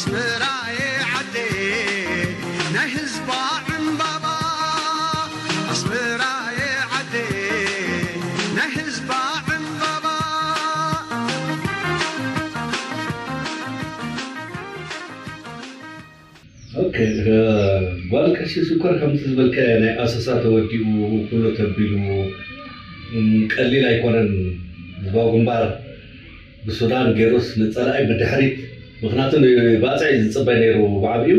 ኣስመራየ ዓደየ ናይ ህዝባ ዕምባባ፣ ኣስመራየ ዓደየ ናይ ህዝባ ዕምባባ። ኦኬ፣ እ፣ ጓል ቀሺ ሽኮር ከምቲ ዝበልካዮ ናይ ኣሰሳ ተወዲኡ ኩሉ ተቢሉ፣ እም፣ ቀሊል ኣይኮነን። ህዝባዊ ግንባር ብሱዳን ገይሩስ ንጸላኢ ብድሕሪት፣ ምኽንያቱ ንባጽዕ እዩ ዝጽበ ነይሩ ብዓብዩ።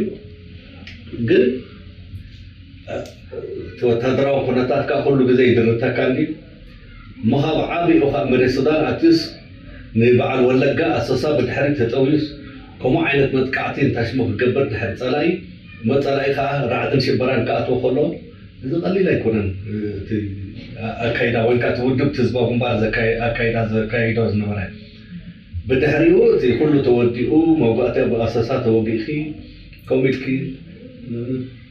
ግን እቲ ወታደራዊ ኩነታት ከዓ ኩሉ ግዜ ይድርተካ እንዲ። እሞ ካብ ዓብኡ ከዓ መሬት ሱዳን ኣትዩስ ንበዓል ወለጋ ኣሶሳ ብድሕሪት ተጠውዩስ ከምኡ ዓይነት መጥቃዕቲ እንታሽሞ ክገብር ድሕሪ ጸላኢ፣ እሞ ጸላኢ ከዓ ራዕድን ሽበራን ክኣትዎ ከሎ፣ እዚ ቀሊል ኣይኮነን። እቲ ኣካይዳ ወይ ከዓ እቲ ውድብ እቲ ህዝባዊ ግንባር ዘካየ-፣ ኣካይዳ ዘካይዶ ዝነበረ። ብድሕሪኡ እቲ ኩሉ ተወዲኡ፣ መውጋእቲ ኣብ ኣሰሳ ተወጊእኪ፣ ከምኡ ኢልኪ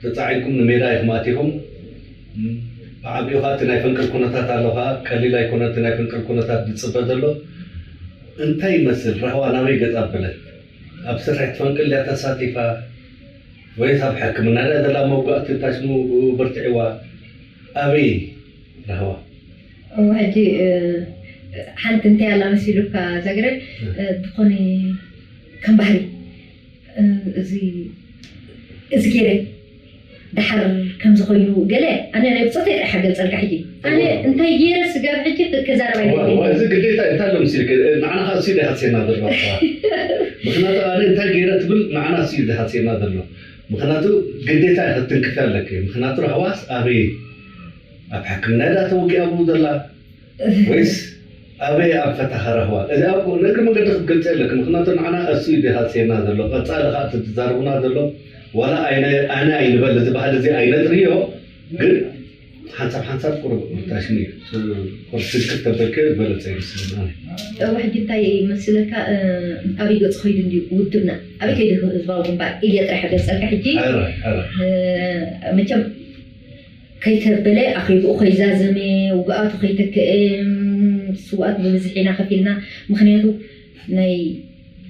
ተጻዒንኩም ንሜዳ ኢኹም ኣቲኹም። ብዓቢኡ ኸዓ እቲ ናይ ፈንቅል ኩነታት ኣሎ ኸዓ፣ ቀሊል ኣይኮነን እቲ ናይ ፈንቅል ኩነታት ዝጽበ ዘሎ። እንታይ ይመስል? ራህዋ ናበይ ገጻ ኣበለት? ኣብ ስርሒት ፈንቅል ድያ ተሳቲፋ? ወይስ ኣብ ሕክምና ድያ ዘላ? መውጋእቲ እንታይ ሽሙ በርቲዕዋ? ኣበይ ራህዋ? እሞ ሕጂ እ፣ ሓንቲ እንታይ ኣላ መሲሉካ ዛግረ እ፣ ዝኾነ ከም ባህሪ እ፣ እዚ እዚ ገይረ ደሓር ከምዚ ኮይኑ ገለ ኣነ ናይ ብፆተይ ጥራሕ ገልፀልካ ሕጂ ኣነ እንታይ ገይረ ስጋብ ሕጂ ከዛረብ ኣይደልን እዚ ግዴታ እንታይ ኣሎ ምስልክ ንዓና ከዓ እሱ ዝሃስየና ዘሎ ምክንያቱ ኣነ እንታይ ገይረ ትብል ንዓና እሱ ዝሃስየና ዘሎ ምክንያቱ ግዴታ ክትንክፍ ኣለክ ምክንያቱ ረህዋስ ኣበይ ኣብ ሕክምና ዳ ተወጊኣ ብኡ ዘላ ወይስ ኣበይ ኣብ ፈታኻ ረህዋ እዚ ኣብ ንእግሪ መንገዲ ክትገልፀ ኣለክ ምክንያቱ ንዓና እሱ ዝሃስየና ዘሎ ቀፃሊ ከዓ ትዛርቡና ዘሎ ዋላ ኣነ ኣይንበል እዚ ባህሊ እዚ ኣይነጥርዮ ግን ሓንሳብ ሓንሳብ ቁሩብ ታሽኒ ቁርሲ ክተበልከ ዝበለፀ ይመስለኒ ኣነ። እዋ ሕጂ እንታይ ይመስለካ ኣበይ ገፅ ኸይዱ እንድዩ ውድብና ኣበይ ከይዱ ህዝባዊ ግንባር ኢለ ጥራሕ ገፀልካ ሕጂ መቸም ከይተበለ ኣኼብኡ ከይዛዘመ ውግኣቱ ከይተክአ ስውኣት ብብዝሒ ኢና ከፊልና ምክንያቱ ናይ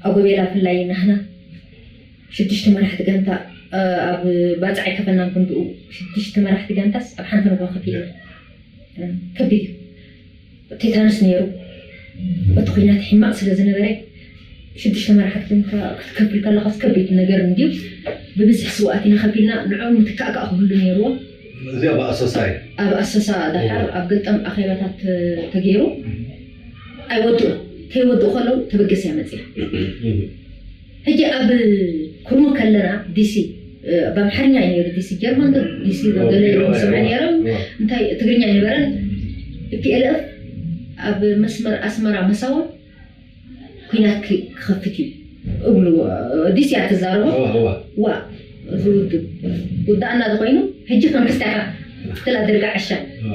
ኣጎቤላ ፍላይ ናህና ሽዱሽተ መራሕቲ ጋንታ ኣብ ባፅዕ ኣይከፈናን ክንድኡ ሽዱሽተ መራሕቲ ጋንታስ ኣብ ሓንቲ ንግሆ ከፊልና ከቢድ እዩ ቴታንስ ነይሩ እቲ ኩናት ሕማቕ ስለ ዝነበረ ሽዱሽተ መራሕቲ ጋንታ ክትከፍል ከለኻስ ከቢድ ነገር እንድዩ ብብዝሒ ስውኣት ኢና ከፊልና ንዕኦም ምትካእ ከዓ ክህሉ ነይርዎ እዚኣ ብኣሰሳ እዩ ኣብ ኣሰሳ ዳሓር ኣብ ገልጠም ኣኼባታት ተገይሩ ኣይወድኡ ከይወድኡ ከለዉ ተበገስ እያ መፅያ ሕጂ ኣብ ኩርሙ ከለና ዲሲ ብኣምሓርኛ እዩ ነይሩ ዲሲ ጀርመን ዶ ዲሲ ዶ ገለ እዮም ዝሰምዑ ነይሮም እንታይ ትግርኛ ኣይነበረን ፒኤልኤፍ ኣብ መስመር ኣስመራ መሳዋ ኩናት ክኸፍት እዩ እብሉ ዲሲ እያ ትዛረቦ ዋ እዚ ውድብ ውዳእና ዝኾይኑ ሕጂ ከም ክስታካ ትላ ድርጋ ዕሻ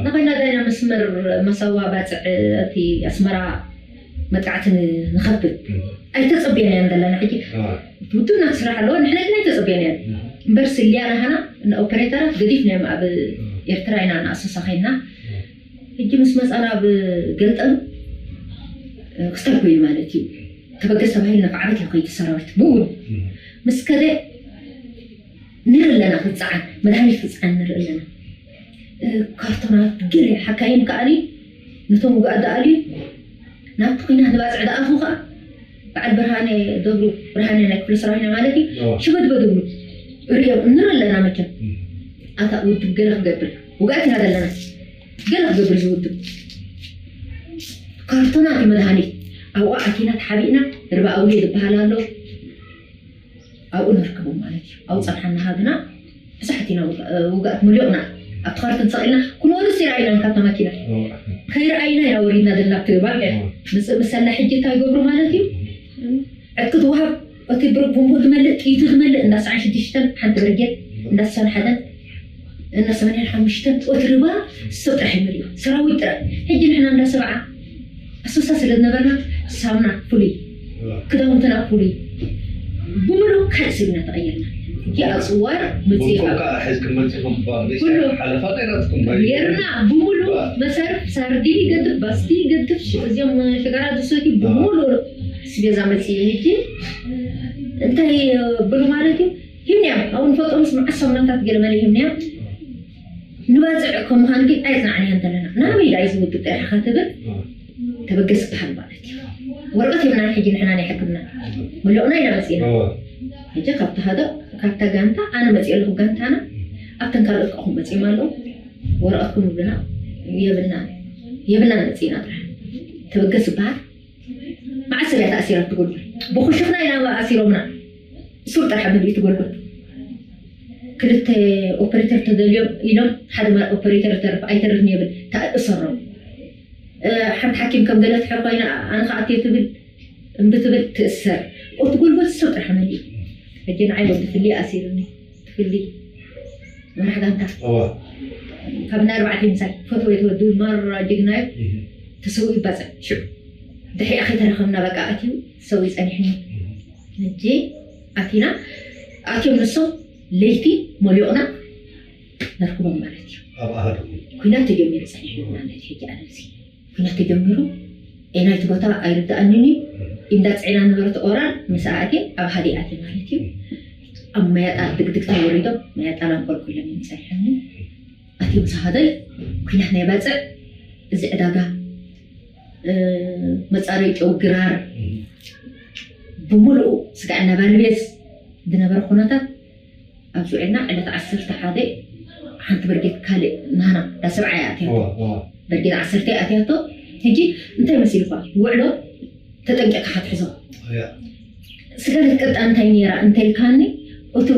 ናኾይና ዳይና መስመር መሳዋ ባፅዕ እቲ ኣስመራ መጥቃዕቲ ንኸፍት ኣይተፀብየናያን ዘለና ሕጂ ውድብና ክስራሕ ኣለዎ ንሕና ግን ኣይተፀብየናያን እምበር ስልያ ናሃና ንኦፐሬተራት ገዲፍናዮም ኣብ ኤርትራ ኢና ንኣሰሳኸና ሕጂ ምስ መፃና ኣብ ገልጠም ክስታይ ኮይኑ ማለት እዩ ተበገስ ተባሂልና ክዓበት እዩ ከይዲ ሰራዊት ብኡ ምስ ከደ ንርኢ ኣለና ክፀዓን መድሃኒት ክፀዓን ንርኢ ኣለና ካርቶናት ገለ ሓካይም ከዓኒ ነቶም ውግኣት ደኣልዩ ናብቲ ኩናት ንባፅዕ ደኣኹ ከዓ በዓል ብርሃነ ደብሩ ብርሃነ ናይ ክፍለ ሰራዊትና ማለት እዩ ሽበድበድ ብሉ ርእዮም ንርኢ ኣለና መቸም ኣታ ውድብ ገለ ክገብር ውግኣት ኢና ዘለና ገለ ክገብር ዝውድብ ካርቶናት መድሃኒት ኣብኡ ኣቲና ተሓቢእና ርባ ኣውልየ ዝበሃል ኣሎ ኣብኡ ንርከቦም ማለት እዩ ኣብኡ ፀንሓና ሃብና ብዙሓት ኢና ውግኣት ሙሊቕና ኣብቲ ካርቶን ሰቒልና ክንወርስ ይረኣይና ካብታ ማኪና ከይረኣይና ኢና ወሪድና ዘለና ኣብቲ ገባር ምፅእ ምሰልና ሕጂ እንታይ ይገብሩ ማለት እዩ ዕጥቂ ትወሃብ እቲ ብርቡንቡ ዝመልእ ጥይቱ ዝመልእ እንዳ ሰዓን ሽዱሽተን ሓንቲ ብርጌድ እንዳ ሰዓን ሓደን እና ሰማንያን ሓሙሽተን ወትርባ ሰብ ጥራሕ ይመልኡ ሰራዊት ጥራሕ ሕጂ ንሕና እንዳ ሰብዓ ኣሶሳ ስለ ዝነበርና ሳምና ፍሉይ ክዳውንትና ፍሉይ ብምሉእ ካልእ ሰብ ኢና ተቐየርና እቲ ኣፅዋር መፅኡ ካብ ጌርና ብምሉእ መሰርፍ ሳርዲን ይገድፍ ባስቲ ይገድፍ እዚኦም ሽጋራ ዝሰትዩ ብምሉእ ስቤዛ መፅኡ ሕጂ እንታይ ብሉ ማለት እዩ? ሂምንያም ኣብኡ ንፈልጦምስ መዓስ ሰሙናታት ገለ መለ ሂምንያም ንባፅዕ ከም ምዃን ግን ኣይፅናዕንያን ዘለና ናበይ ዳይ ዝውድቅ ጥራሕ ትብል ተበገስ በሃል ማለት እዩ። ወረቐት የብናን ሕጂ ንሕና ናይ ሕክምና መለቕና ኢና መፂና። ሕጂ ካብቲ ሓደ ካብታ ጋንታ ኣነ መፂኦ ኣለኹ ጋንታና ኣብተን ካልኦት ከኹም መፂኦም ኣለዉ። ወረቐትኩም ብና የብና የብና መፂና ጥራሕ ተበገስ በሃል። መዓስ እያ ተኣሲራ ትጎልጎል? ብኹሽኽና ኢና ኣሲሮምና። ሱር ጥራሕ ብልቢ ትጎልጎል። ክልተ ኦፐሬተር ተደልዮም ኢሎም ሓደ ማ- ኦፐሬተር ተርፍ ኣይተርፍን የብል ተእሰሮም። እ፣ ሓንቲ ሓኪም ከም ገለ ትሕር ኮይና ኣነ ከኣትዮ ትብል እምቢ ትብል ትእሰር። እቲ ጎልጎል ሱር ጥራሕ መሊኡ። ሕጂ ንዓይ ወዲ ፍሊ ኣሲሩኒ። ፍሊ መራሕ ጋንታ እዋ ካብ ናይ ኣርባዕተ ምሳይ ፈትወ የተወዱ ማራ ጅግናዩ እህ፣ ተሰዊኡ ይባፅዕ ሽዑ ድሕሪኣ ከይተረኸብና በቃ ኣትዩ ተሰዊኡ ፀኒሕኒ። ሕጂ ኣቲና ኣትዮም ንሶም ለይቲ መሊቑና ነርክቦም ማለት እዩ። ኣብ ኣሃዱ ኩናት ተጀሚሩ ፀኒሑ ማለት እዩ። ሕጂ ኣነ እዚ ኩናት ተጀሚሩ ኤናይቲ ቦታ ኣይርድኣንን እዩ። እንዳፅዒና ነበረት ኦራል ምስ ኣእቴ ኣብ ሃዲ ኣቴ ማለት እዩ። ኣብ መያጣ ድግድግታ ወሪዶም መያጣ ላንቆልቁሎም እዮም ፀኒሖምኒ። ኣትዮም ሳሃደይ ኩናት ናይ ባፅዕ እዚ ዕዳጋ እ፣ መፃረይ ጨው ግራር ብምሉኡ ስጋዕ እናባልቤስ ዝነበረ ኩነታት ኣብዚ ውዕልና ዕለት ዓሰርተ ሓደ ሓንቲ በርጌት ካልእ ናህና ዳ ሰብዓ እያ ኣትያቶ። እዋ፣ እዋ። በርጌት ዓሰርተ እያ ኣትያቶ። ሕጂ እንታይ መሲልኳ ውዕሎ ተጠንቂቕካ ክትሕዞ እያ። ስጋ ልትቀጣ እንታይ ነይራ እንተልካኒ እቱ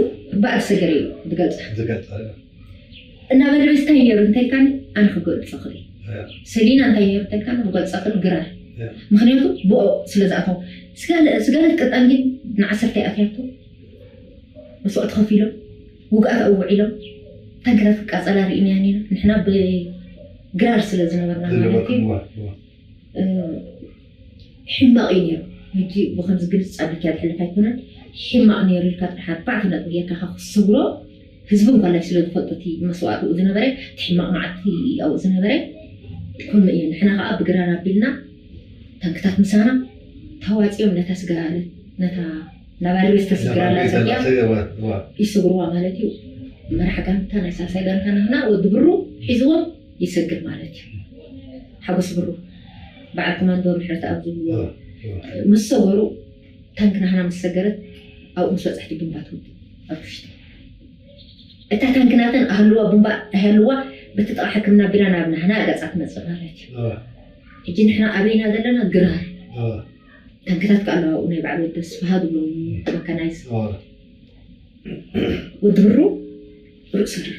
ባዕድ ሰገር እዩ ዝገልፃ። ዝገልፃ እያ። እናበለ በዚ እንታይ ነይሩ እንተልካኒ ኣነ ክገልፆ ክእል እያ። ሰሊና እንታይ ነይሩ እንተልካኒ ክገልፆ ክእል ግራር እያ። ምክንያቱ ብኦ ስለ ዝኣተው ስጋ ልትቀጣ ግን ንዓሰርተ እያ ኣትያቶ። መስዋእቲ ከፊሎም ውግኣት ኣውዒሎም ታንክታት ክቃፀላ ርኢናያን ኢና ንሕና ብግራር ስለ ዝነበርና ማለት እዩ። ዝነበርኩም እዋ፣ እዋ። እ፣ ሕማቕ እዩ ነይሩ። ሕጂ ብከምዚ ግልፅ ኣቢልካ ዝሕልፍ ኣይኮነን። ሕማቕ ነይሩ ኢልካ ጥራሕ ኣርባዕተ ነጥቢ ጌርካ ካብ ክትስግሮ ህዝቢ እንኳላይ ስለ ዝፈልጦ እቲ መስዋእትኡ ዝነበረ እቲ ሕማቕ መዓልቲ ኣብኡ ዝነበረ ከምኡ እዩ። ንሕና ከዓ ብግራር ኣቢልና ታንክታት ምሳና ተዋፂኦም ነታ ስጋለት ነታ ናባልቤ ዝተስግራላ ናባልቤ ጽርግያ ዘላ ጽርግያ፣ እዋ፣ እዋ። ይስግርዋ ማለት እዩ። መራሕ ጋንታ ናይ ሳልሳይ ጋንታ ናህና ወዲ ብሩ ሒዝዎም ይሰግር ማለት እዩ። ሓጎስ ብሩ በዓል ኮማንዶ ምሕረት ኣብ ዝብልዎ እዋ፣ እዋ። ምስ ሰገሩ ታንክ ናህና ምስ ሰገረት ኣብኡ ምስ በጻሕቲ ቡምባ ትውድእ ኣብ ውሽጢ እታ ታንክ ናተን ኣህልዋ ቡምባ ኣህልዋ በቲ ጥቓ ሕክምና ቢላ ናብ ናህና ገጻ ትመጽእ ማለት እዩ። እዋ። ሕጂ ንሕና ኣበይና ዘለና ግራር እዋ። ታንክታት ከኣ ኣለዋ ኣብኡ ናይ በዓል ወደስ ፍሃ ዝብሎም መካናይዝ እዋ። ወዲ ብሩ ርእሱ ድራ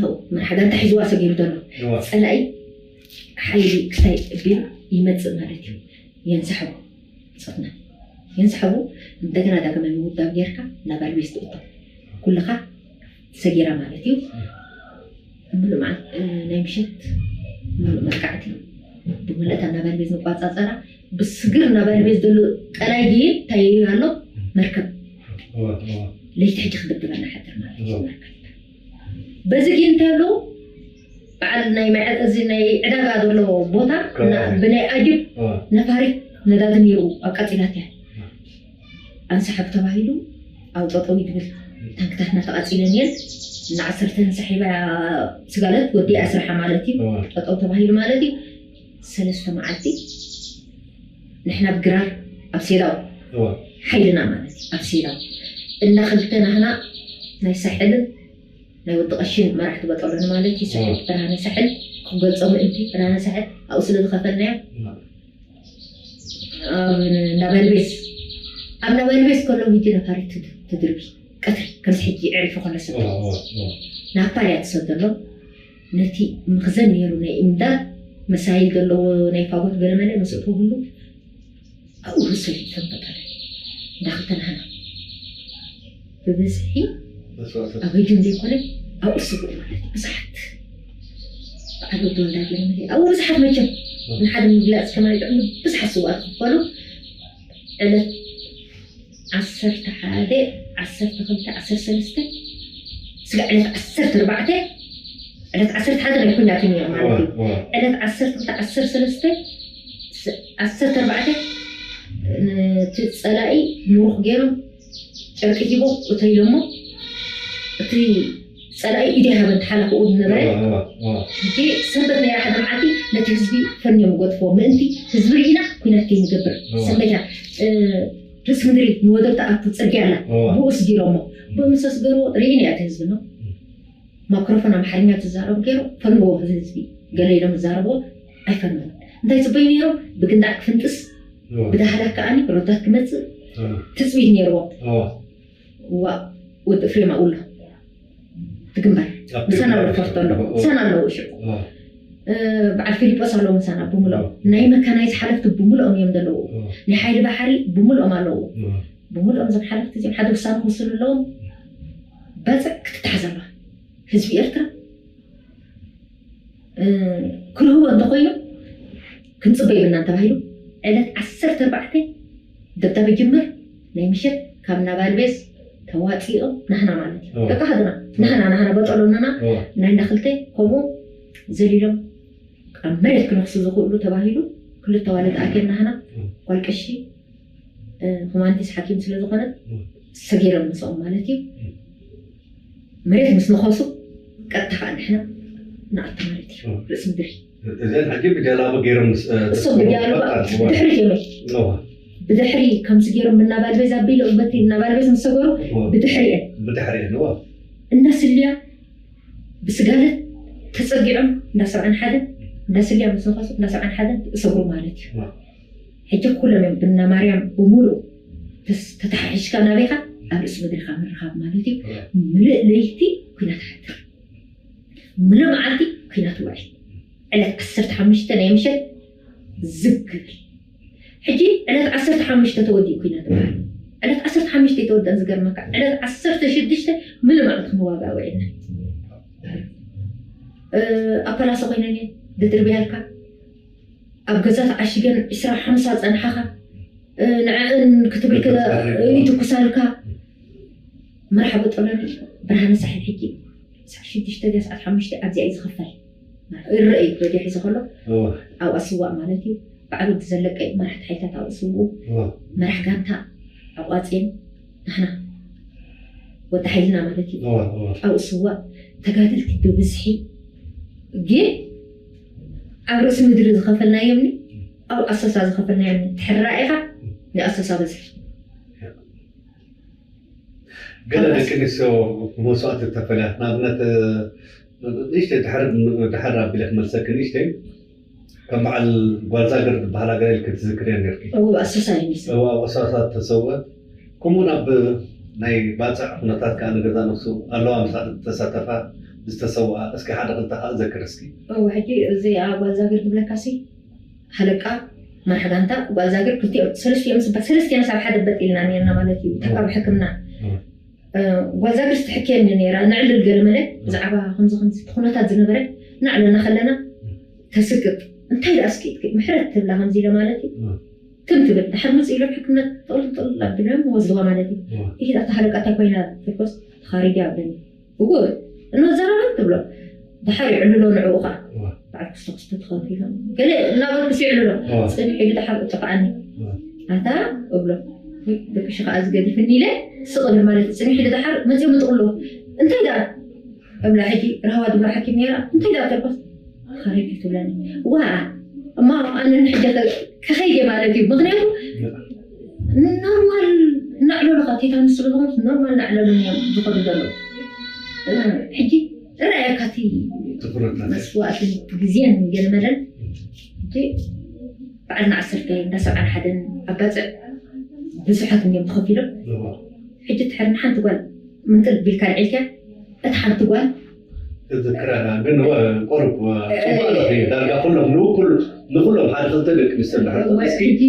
ኣብኡ መርሓ ጋንታ ሒዝዋ ሰጊሩ ዘሎ እዋ። ጸላኢ ሓይሊ ክሳይ ቢል ይመጽእ ማለት እዩ። የንሳሕቡ ጸፍና የንሳሕቡ እንደገና ዳግማይ ምውዳብ ጌርካ ናብ ኣልቤስ ትእቶ ኩልኻ ሰጊራ ማለት እዩ። ምሉእ መዓልቲ ናይ ምሸት ምሉእ መጥቃዕቲ ብምልእታ ናብ ኣልቤዝ ንቋጻጸራ ብስግር ናብ ኣልቤዝ ዘሎ ጠላይ ድየ እንታይ ኣሎ መርከብ እዋ፣ እዋ። ለይቲ ሕጂ ክድብደበና ሓድር ማለት እዩ እዋ። መርከብ በዚ ግን እንታይ ኣለዉ በዓል ናይ መዐ- እዚ ናይ ዕዳጋ ዘሎ ቦታ ከባቢ። ና- ብናይ ኣጅብ እዋ። ነፋሪት ነዳዲ ነይሩ ኣቃጺላት እያ ኣንሳሕብ ተባሂሉ ኣብ ጠጠው ይብል ታንክታትና ተቓጺለን እየን ንዓሰርተ ንሳሒባ ስጋለት ወዲ ኣስራሓ ማለት እዩ እዋ። ጠጠው ተባሂሉ ማለት እዩ ሰለስተ መዓልቲ ንሕና ብግራር ኣብ ሴዳው እዋ። ሓይልና ማለት እዩ ኣብ ሴዳው እና ክልተ ናህና ናይ ሳሕልን ናይ ወዲ ቀሽን መራሕቲ በጠሎን ማለት እዩ ሳሕል እዋ። ብርሃነ ሳሕል ክገልጾ ምእንቲ ብርሃነ ሳሕል ኣብኡ ስለ ዝኸፈልናዮ እዋ። ኣብ ናባልቤስ ኣብ ናባልቤስ ከሎ ሂጂ ነፋሪት ትድ- ትድርቢ ቀትሪ ከምዚ ሕጂ ዕሪፉ ከሎ ሰብ እዋ፣ እዋ፣ እዋ። ናፓል እያ ትሰደሎም ነቲ መኽዘን ነይሩ ናይ እምዳድ መሳይል ዘለዎ ናይ ፋጎት ገለመለ ምስእቶ ሁሉ ኣብኡ ርሰ ተንበጠለ እንዳክልተናህና ብብዝሒ መስዋእቲ። ኣብ ህጅም ዘይኮነ ኣብኡ ስጉእ ማለት እዩ ብዙሓት በዓል ወዲ ወልዳ ገለመለ ኣብኡ ብዙሓት መቸም ንሓደ ምግላፅ ከማይ ጥዕሚ ብዙሓት ስዋት ክፈሉ ዕለት ዓሰርተ ሓደ ዓሰርተ ክልተ ዓሰርተ ሰለስተ ስጋ ዕለት ዓሰርተ ኣርባዕተ ዕለት ዓሰርተ ሓደ ናይ ኩናት እዩ ነይሩ ማለት እዩ እዋ፣ እዋ። ዕለት ዓሰርተ ክልተ ዓሰርተ ሰለስተ ዓሰርተ ኣርባዕተ ነቲ ፀላኢ ምሩኽ ገይሮም ጨርቂ ሂቦ እተይ ኢሎሞ እቲ ጸላኢ ኢደ ሃበ ሓላፍኡ ዝነበረ ሕጂ ሰንበት ነይራ ሓደ መዓልቲ ነቲ ህዝቢ ፈንዮም ገጥፎ ምእንቲ ህዝቢ ርኢና ኩናት ከይንገብር ሰንበይታ ርእሲ ምድሪ ንወደብ ተኣቱ ጽርግያ ኣላ ብኡ ስጊሮሞ ብኡ ምስ ኣስገርዎ ርኢና እቲ ህዝቢ ነው ማክሮፎን ኣምሓርኛ ትዛረቡ ገይሩ ፈንዎ ህዝቢ ገለ ኢሎም ዝዛረብዎ ኣይፈንዎም እንታይ ጽበዩ ነይሮም ብግንዳዕ ክፍንጥስ ብዳህላ ከኣኒ ረዳት ክመጽእ ትጽቢት ነይርዎም ዋ ወዲ ፍሬም ኣብኡ ኣሎ ትግንባር ምሳና ኣሎ ፎርቶ ኣሎ ምሳና ኣለዉ ሽዑ በዓል ፊሊጶስ ኣለዉ ምሳና ብምልኦም ናይ መካናይዝ ሓለፍቲ ብምልኦም እዮም ዘለዉ ናይ ሓይሊ ባሕሪ ብምልኦም ኣለዉ ብምልኦም እዞም ሓለፍቲ እዚኦም ሓደ ውሳነ ክወስኑ ኣለዎም ባፅዕ ክትተሓዝ ኣለዋ ህዝቢ ኤርትራ ክልህቦ እንተኮይኑ ክንፅበ ይብልናን ተባሂሉ ዕለት ዓሰርተ ኣርባዕተ ደብዳብ ይጅምር ናይ ምሸት ካብ ናባልቤስ ተዋፂኦም ናህና ማለት እዩ ደቂ ሃገርና ናህና ናህና በጠሎንና ናይ እንዳክልተ ከምኡ ዘሊሎም ኣብ መሬት ክነክሱ ዝኽእሉ ተባሂሉ ክልተ ዋለ ተኣኪብ ናህና ጓል ቀሺ ሁማኒቲስ ሓኪም ስለ ዝኾነት ሰጊሮም ምስኦም ማለት እዩ መሬት ምስ ነኸሱ ቀጥታ ከዓ ንሕና ንኣቱ ማለት እዩ ርእሲ ምድሪ እዘን ሕጂ ብጀላቡ ገይሮም ምስ- እ፣ እሶም ብጃልባ ብድሕሪ ገይሮም እዋ፣ ብድሕሪ ከምዚ ገይሮም ብናባልቤዝ ኣቢሎም በቲ ናባልቤዝ ምስ ሰገሩ እዋ፣ ብድሕሪአን ብድሕሪአን እዋ፣ እናስልያ ብስጋለት ተፀጊዖም እንዳ ሰብዓን ሓደን እንዳስልያ ምስ ነኸሱ እንዳ ሰብዓን ሓደን እሰግሩ ማለት እዩ ሕጂ ኩሎም እዮም ብና ማርያም ብምሉእ ተስ- ተተሓሒዝካ ናበይካ ኣብ ርእሲ ምድሪካ ምርኻብ ማለት እዩ ምልእ ለይቲ ኩናት ሓድር ምልእ መዓልቲ ኩናት ውዕል ዕለት ዓሰርተ ሓሙሽተ ናይ ምሸት ዝግ ክብል ሕጂ ዕለት ዓሰርተ ሓሙሽተ ተወዲኡ ኩናት ውዕል ዕለት ዓሰርተ ሓሙሽተ ይተወደአን ዝገርመካ ዕለት ዓሰርተ ሽዱሽተ ምልእ መዓልቲ ክንዋጋእ ውዒልና ኣብ ፓላሶ ኮይነን እየን ድድርብያልካ ኣብ ገዛ ተዓሺገን ዕስራ ሓምሳ ጸንሓኻ ንዕእን ክትብል ይትኩሳልካ መርሓ በጠሎኒ ብርሃነ ሳሕል ሕጂ ሰዓት ሽዱሽተ ድያ ሰዓት ሓሙሽተ ኣብዚኣ እዩ ዝኽፈል ይረአ እዩ ረድዮ ሒዘ ከሎ ኣብኣ ስዋእ ማለት እዩ ባዕሉ እቲ ዘለቀ እዩ መራሕቲ ሓይልታት ኣብኡ ስውኡ መራሕ ጋንታ ኣቋፅየን ንሕና ወዲ ሓይልና ማለት እዩ ኣብኡ ስዋእ ተጋደልቲ ብብዝሒ ግን ኣብ ርእሲ ምድሪ ዝኸፈልናዮምኒ ኣብ ኣሶሳ ዝኸፈልናዮምኒ ትሕራ ኢኻ ንኣሶሳ በዝሒ ገለ ደቂ ኣንስትዮ መስዋእቲ ተፈልያ ንኣብነት ንእሽተይ ድሓር ድሓር ኣቢለ ክመልሰኪ ንእሽተይ ከም በዓል ጓልዛገር ዝበሃላ ገለ ኢልኪ ትዝክርያ ነርኪ እዎ ኣሶሳ እዩ እዋ ኣሶሳ ተሰወት ከምኡውን ኣብ ናይ ባፅዕ ኩነታት ከዓ ንገዛ ነፍሱ ኣለዋ ምሳዕ ተሳተፋ ዝተሰውኣ እስኪ ሓደ ክልተ ከዓ ዘክር እስኪ እዎ ሕጂ እዚ ጓልዛገር ዝብለካ ሲ ሃለቃ መራሕ ጋንታ ጓልዛግር ክልቲኦም ሰለስቲኦም ስባ ሰለስቲኦም ሳብ ሓደ በጥ ኢልና ነርና ማለት እዩ ተካብ ሕክምና ጓልዛግር ስትሕክየኒ ነራ ንዕልል ገለመለ ብዛዕባ ከምዚ ከምዚ ኩነታት ዝነበረ ናዕለና ከለና ተስቅጥ እንታይ ደኣ እስኪ ምሕረት ትብላ ከምዚ ኢለ ማለት እዩ ትም ትብል ድሓር መፅ ኢሎም ሕክምና ጥቕልል ጥቕልል ኣቢሎም ወስድዋ ማለት እዩ ይሄ ኣታ ሃለቃ እንታይ ኮይና ትኮስ ተኻሪጃ ኣለኒ እወ እናዘራረብ ትብሎ ድሓር ይዕልሎ ንዕኡ ከዓ በዓል ክስተ ክስተ ትኸውን ኢሎም ገለ እናበልኩስ ይዕልሎ ፅንሕ ኢሉ ድሓር እጥፍኣኒ ኣታ እብሎ ደቅሽ ከዓ ዝገዲፍኒ ኢለ ስቕ እብል ማለት እዩ ፅንሕ ኢሉ ድሓር መፅኦም እጥቕልዎ እንታይ ደኣ እብላ ሕጂ ራህዋ ትብላ ሓኪም ነይራ እንታይ ደኣ ተልኳስ ተኻሪጅ ትብለኒ ዋ እማ ኣነ ንሕጂ ክኸይድ እየ ማለት እዩ ምክንያቱ ኖርማል እናዕለሉኻ ቴታንስ ስለ ዝኾኑ ኖርማል እናዕለሉን እዮም ዝኸዱ ዘለዉ ሕጂ እረኣየካ እቲ መስዋእትን ግዜን ገለመለን በዓልና ዓሰርተ እንዳ ሰብዓን ሓደን ኣባፅዕ ብዙሓት እዮም ተኸፊሎም ሕጂ ትሕር ንሓንቲ ጓል ምንጥል ቢልካ ልዒልካ እታ ሓንቲ ጓል እዝክረና ግን ወ- ቁሩብ ወ- ጽቡቕ ኣለኺ ዳርጋ ኩሎም ንኩል ንኩሎም ሓደ ክልተ ደቂ ኣንስትዮ እንድሕር ጠቒስኪ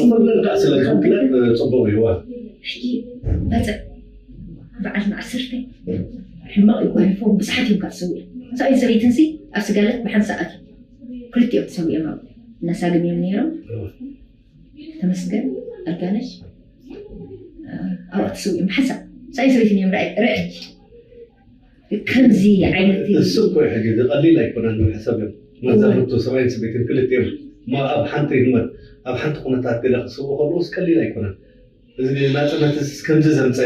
ንኩለን ከዓ ስለ ዝውክለን ጽቡቕ እዩ ወ- ሕጂ በፅዕ በዓል ንዓሰርተ ሕማቕ እዩ ጓኒፎም ብዙሓት እዮም ካብ ሰው ሰብኣይ ሰበይትን ሲ ኣብ ስጋለት ብሓንቲ ሰዓት እዩ ክልቲኦም ተሰዊኦም ኣብ እናሳግም እዮም ነይሮም ተመስገን ኣልጋነሽ ኣብኣ ተሰዊኦም ሓንሳብ ሰብኣይ ሰበይትን እዮም ርዕድ ከምዚ ዓይነት እዩ። እሱ እኮ እዩ ሕጂ እዚ ቀሊል ኣይኮነን ንሕሰብ እዮም መዛምርቱ ሰብኣይን ሰበይትን ክልቲኦም እሞ ኣብ ሓንቲ ህይወት ኣብ ሓንቲ ኩነታት ገለ ክስውኡ ከለውስ ቀሊል ኣይኮነን እዚ ናፅነት ከምዚ ዘምፀ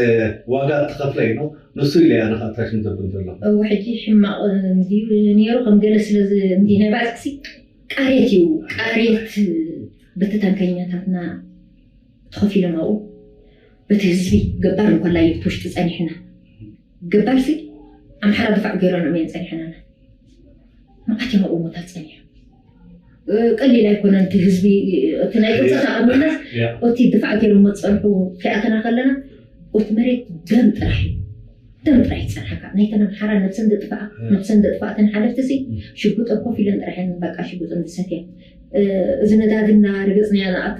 ዋጋ ትኸፍለ እዩ ነው ንሱ ኢለ ኣነ ከኣትራሽን ዘብል ዘሎ። እው ሕጂ ሕማቕ እንድዩ ነይሩ። ከም ገለ ስለዚ እንዲ ናይ ባፅዕሲ ቃሬት እዩ። ቃሬት በቲ ታንከኛታትና ተኸፊሎም ኣብኡ በቲ ህዝቢ ገባር እንኮላይ ብቲ ውሽጢ ፀኒሕና ገባርሲ ኣምሓራ ድፋዕ ገይሮም እዮም ፀኒሐናና። መዓት እዮም ኣብኡ ሞታት ፀኒሖም። ቀሊል ኣይኮነን እቲ ህዝቢ እቲ ናይ ቅርፀት ኣቐምነት እቲ ድፋዕ ገይሮም መፀንሑ ክኣተና ከለና እቲ መሬት ደም ጥራሕ እዩ። ደም ጥራሕ ይፀንሓካ ናይተን ኣምሓራ ነብሰን ደጥፍኣ ነብሰን ደጥፍኣተን ሓለፍቲ ሲ ሽጉጠን ኮፍ ኢለን ጥራሕ እየን በቃ ሽጉጠን ዝሰትያ። እዚ ነዳዲ እናረገፅናያ ንኣቱ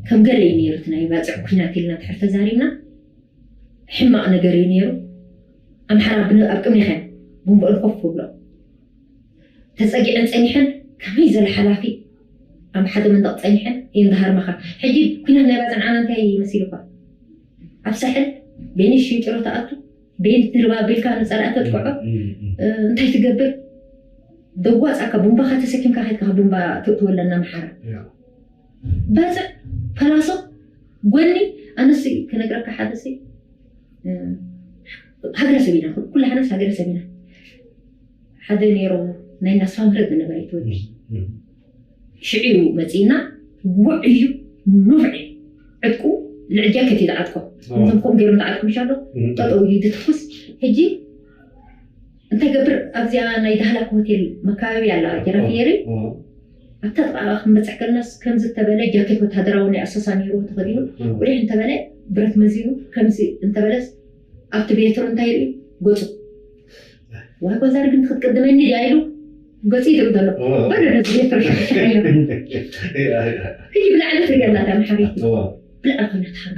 ከም ገለ እዩ ነይሩ እቲ ናይ ባፅዕ ኩናት ኢልና ድሕር ተዛሪብና ሕማቕ ነገር እዩ ነይሩ። ኣምሓራ ኣብ ቅድሜኻ እየን ቡምበአን ኮፍ ክብሎ ተፀጊዐን ፀኒሐን ከመይ ዘለ ሓላፊ ኣብ ሓደ መንደቕ ፀኒሐን እየን ዝሃርማኻ። ሕጂ ኩናት ናይ ባፅዕ ንዓና እንታይ መሲሉካ? ኣብ ሳሕል ቤኒሽ ሽንጭሮ ተኣቱ ቤን ድርባ ቢልካ ንፀላኢ ተጥቅዖ እንታይ ትገብር? ደዋፃካ ቡምባኻ ተሰኪምካ ከድካ ቡምባ ትእትወለና ኣምሓራ ባፅዕ ፓላሶ ጎኒ ኣነስ ክነግረካ ሓደ ሲ ሃገረሰብ ኢና ኩላህናስ ሃገረሰብ ኢና። ሓደ ነይሩ ናይ ናስፋ ምህረት ዝነበረ ይትወዲ ሽዑ እዩ መፂእና ውዕ እዩ ኑፍዕ ዕጥቁ ልዕል ጃኬት እዩ ዝዓጥቆ እዞም ከምኡ ገይሮም ዝዓጥቁ ምሻሎ ጠጠው እዩ ዝትኩስ። ሕጂ እንታይ ገብር ኣብዚኣ ናይ ዳህላክ ሆቴል መካበቢ ኣላ ጀራፊየሪ ኣብታ ጥቓ ክንበፅሕ ከለናስ ከምዚ እንተበለ ጃኬት ወታደራዊ ናይ ኣሰሳ ነይርዎ ተኸዲኑ ቁሊሕ እንተበለ ብረት መዚኑ ከምዚ እንተበለስ ኣብቲ ቤትሮ እንታይ ይርኢ ገፁ ዋይ ጓዛሪ ግን ክትቅድመኒ ድያ ኢሉ ገፁ ይድርብ ዘሎ በለ ነዚ ቤትሮ ሸሻ ኢሉ ሕጂ ብላዕሊ ትሪኦ ኣላ እታ መሓሪት ብላዕሊ ኮይና ትሓሩ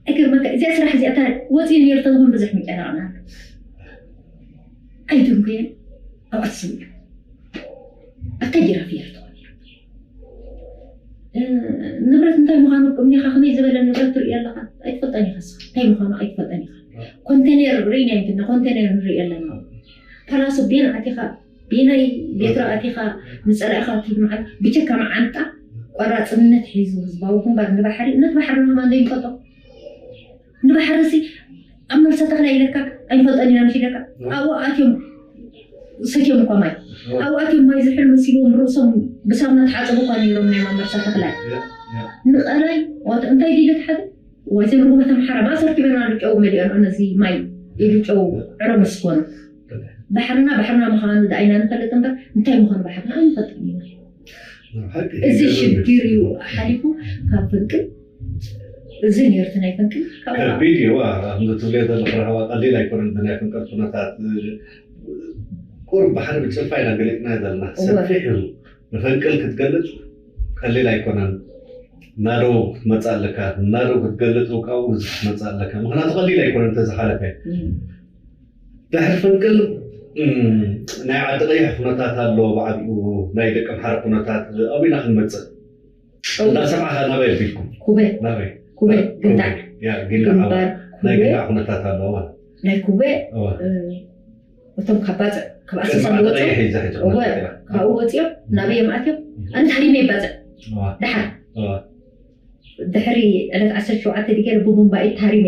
ኣይገርመካ እዚኣ ስራሕ እዚኣ እታ ወፂኡ ነይሩ ተዝኾን ብዙሕ ምጨናቕና ኣይደንኩየን ኣብኣት ስምዑ ኣታ ጅራፍ እያ ትኾን ንብረት እንታይ ምዃኑ ቅምኒኻ ከመይ ዝበለ ንብረት ትርኢ ኣለኻ ኣይትፈልጠን ኢኻ እንታይ ምዃኑ ኣይትፈልጠን ኢኻ ኮንቴነር ርኢና ይትና ኮንቴነር ንርኢ ኣለና ፓላሶ ቤን ኣቲኻ ቤናይ ቤትሮ ኣቲኻ ንፀላኢኻ ትብል መዓል ብቸካ መዓንጣ ቆራፅነት ሒዙ ህዝባዊ ግንባር ንባሕሪ ነቲ ባሕሪ ንህማ ዘይንፈልጦ ንባሕሪ ሲ ኣብ መልሰ ተኽላ ኢለካ ኣይንፈልጦን ኢና ምሽ ኢለካ ኣብኡ ኣትዮም ሰትዮም እኳ ማይ ኣብኡ ኣትዮም ማይ ዝሕል መሲልዎም ርእሶም ብሳሙና ተሓፅቡ እኳ ነይሮም ናይ ማመርሳ ተኽላይ ንቐላይ ዋት እንታይ ድዩ ተሓተ ወይ ዘንርጉመት ኣምሓራ ማእሰር ኪበና ልጨው መሊኦን ነዚ ማይ ኢሉ ጨው ዕረ መስኮኑ ባሕርና ባሕርና ምዃኑ ደኣ ኢና ንፈልጥ እምበር እንታይ ምዃኑ ባሕርና ኣይንፈልጥን ኢና። እዚ ሽግር እዩ ሓሊፉ ካብ ፈንቅል እዚ ነርት ናይ ፈንቅል ከቢድ እዩ ትብልዮ ዘለኹ ረሃዋ ቀሊል ኣይኮነን ናይ ፈንቅል ኩነታት ቁሩብ ባሕሪ ብጭልፋ ኢና ገሊፅና ዘለና ሰፊሕ እዩ ንፈንቅል ክትገልፅ ቀሊል ኣይኮነን እናደው ክትመፅእ ኣለካ እናደው ክትገልፅ ውቃው ክትመፅእ ኣለካ ምክንያቱ ቀሊል ኣይኮነን ተዝሓለፈ ድሕሪ ፈንቅል ናይ ዓዲ ቀይሕ ኩነታት ኣሎ ብዓቢኡ ናይ ደቂ ኣምሓራ ኩነታት ኣብና ክንመፅእ እንዳሰማዕካ ናበይ ኣቢልኩም ኩበ ናበይ ኩበ ግንዳዕ ያ ግንዳዕ ግንባር ናይ ኩበ ግንዳዕ ኩነታት ኣሎ ናይ ኩበ እዋ እቶም ካብ ባፅዕ ካብ ኣሰሳ ዝወፁ እወ ካብኡ ወፂኦም ናበይ እዮም ኣትዮም ኣነ ታሪመ ይባፅዕ እዋ ድሓር እዋ ድሕሪ ዕለት ዓሰርተ ሸውዓተ ድገለ ብቡምባኢ ታሪመ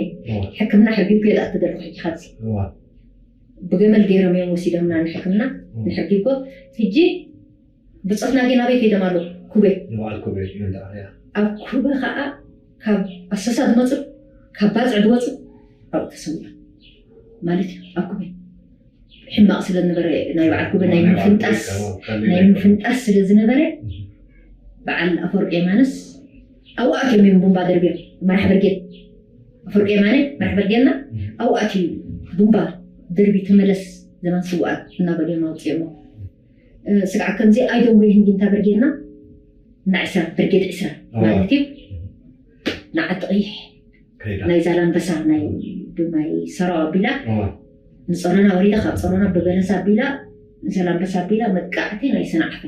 ሕክምና ሕርጊጉ የድኣቲ ዘለኹ ሕጂ ካብዚ እዋ ብገመል ገይሮም እዮም ወሲዶምና ንሕክምና ንሕርጊጎ ሕጂ ብፆትና ግን ኣበይ ከይዶም ኣለዉ ኩበ ንበዓል ኩበ እዩ እንዳ ያ ኣብ ኩበ ከዓ ካብ ኣሰሳ ዝመፁ ካብ ባፅዕ ዝወፁ ኣብኡ ተሰዊኦም ማለት እዩ ኣብ ኩበ ሕማቕ ስለ ዝነበረ ናይ በዓል ኩበ ናይ ምፍንጣስ ናይ ምፍንጣስ ስለ ዝነበረ በዓል ኣፈወርቂ የማነስ ኣብኡ ኣትዮም እዮም ቡምባ ደርብዮም መራሕ ብርጌድ ኣፈወርቂ የማነ መራሕ ብርጌድና ኣብኡ ኣትዩ ቡምባ ደርቢ ተመለስ ዘመን ስውኣት እናበሉ እዮም ኣውፅኦሞ ስግዓ ከምዚ ኣይደንጎ ይህንጊ እንታ ብርጌድና እና ዕስራ ብርጌድ ዕስራ ማለት እዩ ንዓዲ ቀይሕ ናይ ዛላንበሳ ናይ ብማይ ሰራው ኣቢላ ንፀሮና ወሪዳ ካብ ፀሮና ብበለሳ ኣቢላ ንዛላንበሳ ኣቢላ መጥቃዕቲ ናይ ሰናዕፈ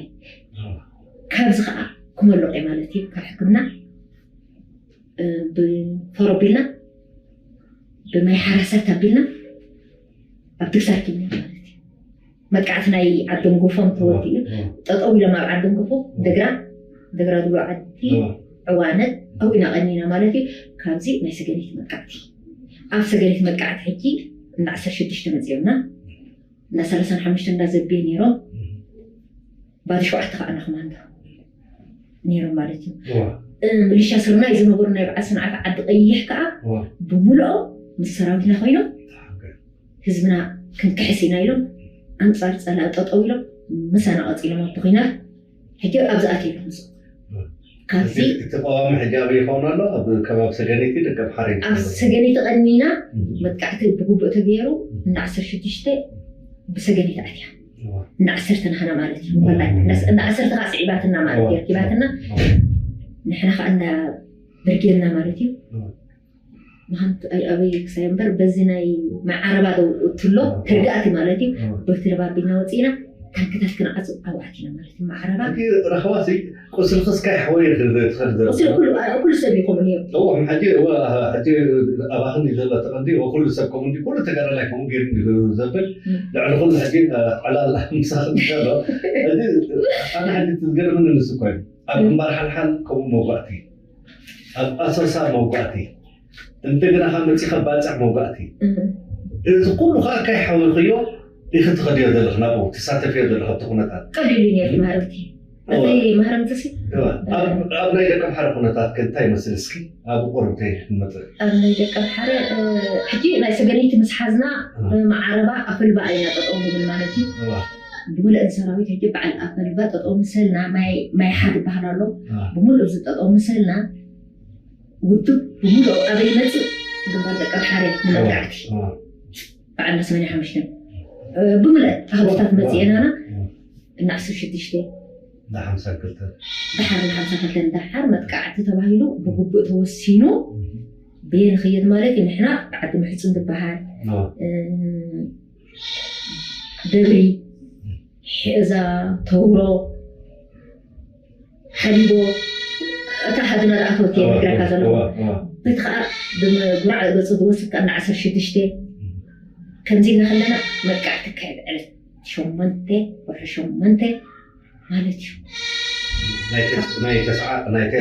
ካብዚ ከዓ ክመልቕ እየ ማለት እዩ ካብ ሕክምና ብፈሮ ኣቢልና ብማይ ሓራሳት ኣቢልና ኣብ ትግሳር ኪድና ማለት እዩ መጥቃዕቲ ናይ ዓዶም ጎፎም ተወዲኡ ጠጠው ኢሎም ኣብ ዓዶም ጎፎ ደግራ ደግራ ዝብሎ ዓዲ ዕዋነት ኣብኡ ኢና ቀኒና ማለት እዩ። ካብዚ ናይ ሰገነይቲ መጥቃዕቲ፣ ኣብ ሰገነይቲ መጥቃዕቲ ሕጂ እንዳ ዓሰርተ ሽዱሽተ መፂኦምና፣ እንዳ ሰላሳን ሓሙሽተ እንዳ ዘቤ ነይሮም፣ ባዶ ሸውዓተ ከዓ እንዳ ኮማንዶ ነይሮም ማለት እዩ። ምልሻ ስርናይ ዝነበሩ ናይ በዓል ሰንዓፈ ዓዲ ቀይሕ ከዓ ብምልኦም ምስ ሰራዊትና ኮይኖም ህዝብና ክንክሕስ ኢና ኢሎም ኣንፃር ፀላኢ ጠጠው ኢሎም ምሳና ቀፂሎም ኣብቲ ኩናት ሕጂ ኣብዚ ኣትዮም። ካብዚ እቲ ቀዋሚ ሕጂ ኣበይ ይኸውን ኣሎ? ኣብ ከባቢ ሰገነይቲ ደቀ ባሕሪ ኣብ ሰገነይቲ ቀኒና መጥቃዕቲ ብግቡእ ተገይሩ እንዳ ዓሰርተ ሽዱሽተ ብሰገነይቲ ኣትያ እንዳ ዓሰርተ ናህና ማለት እዩ። ወላሂ እንዳ ዓሰርተ ከዓ ስዒባትና ማለት እዩ። ኣኪባትና ንሕና ከዓ እንዳ ብርጌድና ማለት እዩ። ምሃንት ኣይ ኣበይ ክሳይ እምበር በዚ ናይ መዓረባ ዶ እትሎ ትርጋእቲ ማለት እዩ። በቲ ረባቢልና ወፂና ታንክታት ክንዓፁ ኣብኡ ኣቲና ማለት እዩ። መዓረባ ረኸባሲ ቁስልኽስ ካይ ሓወይ ትኸድ ዘለ ቁስል ኩሉ ኩሉ ሰብ ይኸውን እዮም። እዎም ሕጂ እወ ሕጂ ኣባኽን እዩ ዘሎ ተቐንዲ እወ ኩሉ ሰብ ከምኡ እንዲ ኩሉ ተጋዳላይ ከምኡ ገይሩ እንዲ ዘብል ልዕሊ ኩሉ ሕጂ ዕላል ምሳኽ ዘሎ ሕጂ ኣነ ሕጂ ትዝገርምኒ ንሱ እኮ እዩ። ኣብ ግንባር ሓልሓል ከምኡ መጓእቲ ኣብ ኣሶሳ መጓእቲ እንደገና ካብ መፂኻ ባፅዕ መጓእቲ እዚ ኩሉ ከዓ ካይ ሓዊኽዮ ኢኺ ትኸድዮ ዘለኽ ናብኡ ትሳተፍዮ ዘለኽ ኣብቲ ኩነታት ቀሊሉ ነይሩ ማህረምቲ እቲ ማህረምቲ ሲ ኣብ ናይ ደቂ ኣምሓረ ኩነታት ከ እንታይ ይመስል እስኪ ኣብ ቁርብ ተይንመፅእ ኣብ ናይ ደቂ ኣምሓረ ሕጂ ናይ ሰገነይቲ ምስ ሓዝና መዓረባ ኣፈልባ ኢና ጠጠው ንብል ማለት እዩ ብምልእን ሰራዊት ሕጂ በዓል ኣፈልባ ጠጠው ምሰልና ማይ ሓድ ይበሃል ኣሎ ብምሉእ እዚ ጠጠው ምሰልና ውድብ ብምሉእ ኣበይ ይመፅእ ግንባር ደቂ ኣምሓረ ንመጥቃዕቲ በዓል ሰማንያ ሓሙሽተ ብምልእ ኣሃዱታት መፅኤናና እና ዓሰርተ ሽዱሽተ ሓምሳ ክልተ ደሓር ሓምሳ ክልተ ደሓር መጥቃዕቲ ተባሂሉ ብግቡእ ተወሲኑ ብየ ንኸየድ ማለት እዩ። ንሕና ዓዲ ምሕፁን ዝበሃል ደብሪ ሕእዛ ተውሮ ሓሊቦ እታ ሃድና ዝኣተወት እየ ነግረካ ዘለኹ። በቲ ከዓ ብጉራዕ ገፁ ዝወስድ ከዓ ዓሰርተ ሽዱሽተ ከምዚ ኢልና ከለና መጥቃዕቲ ካየድ ዕለት ሸሞንተ ወርሒ ሸሞንተ ማለት እዩ። ናይ ተስዓ ማለት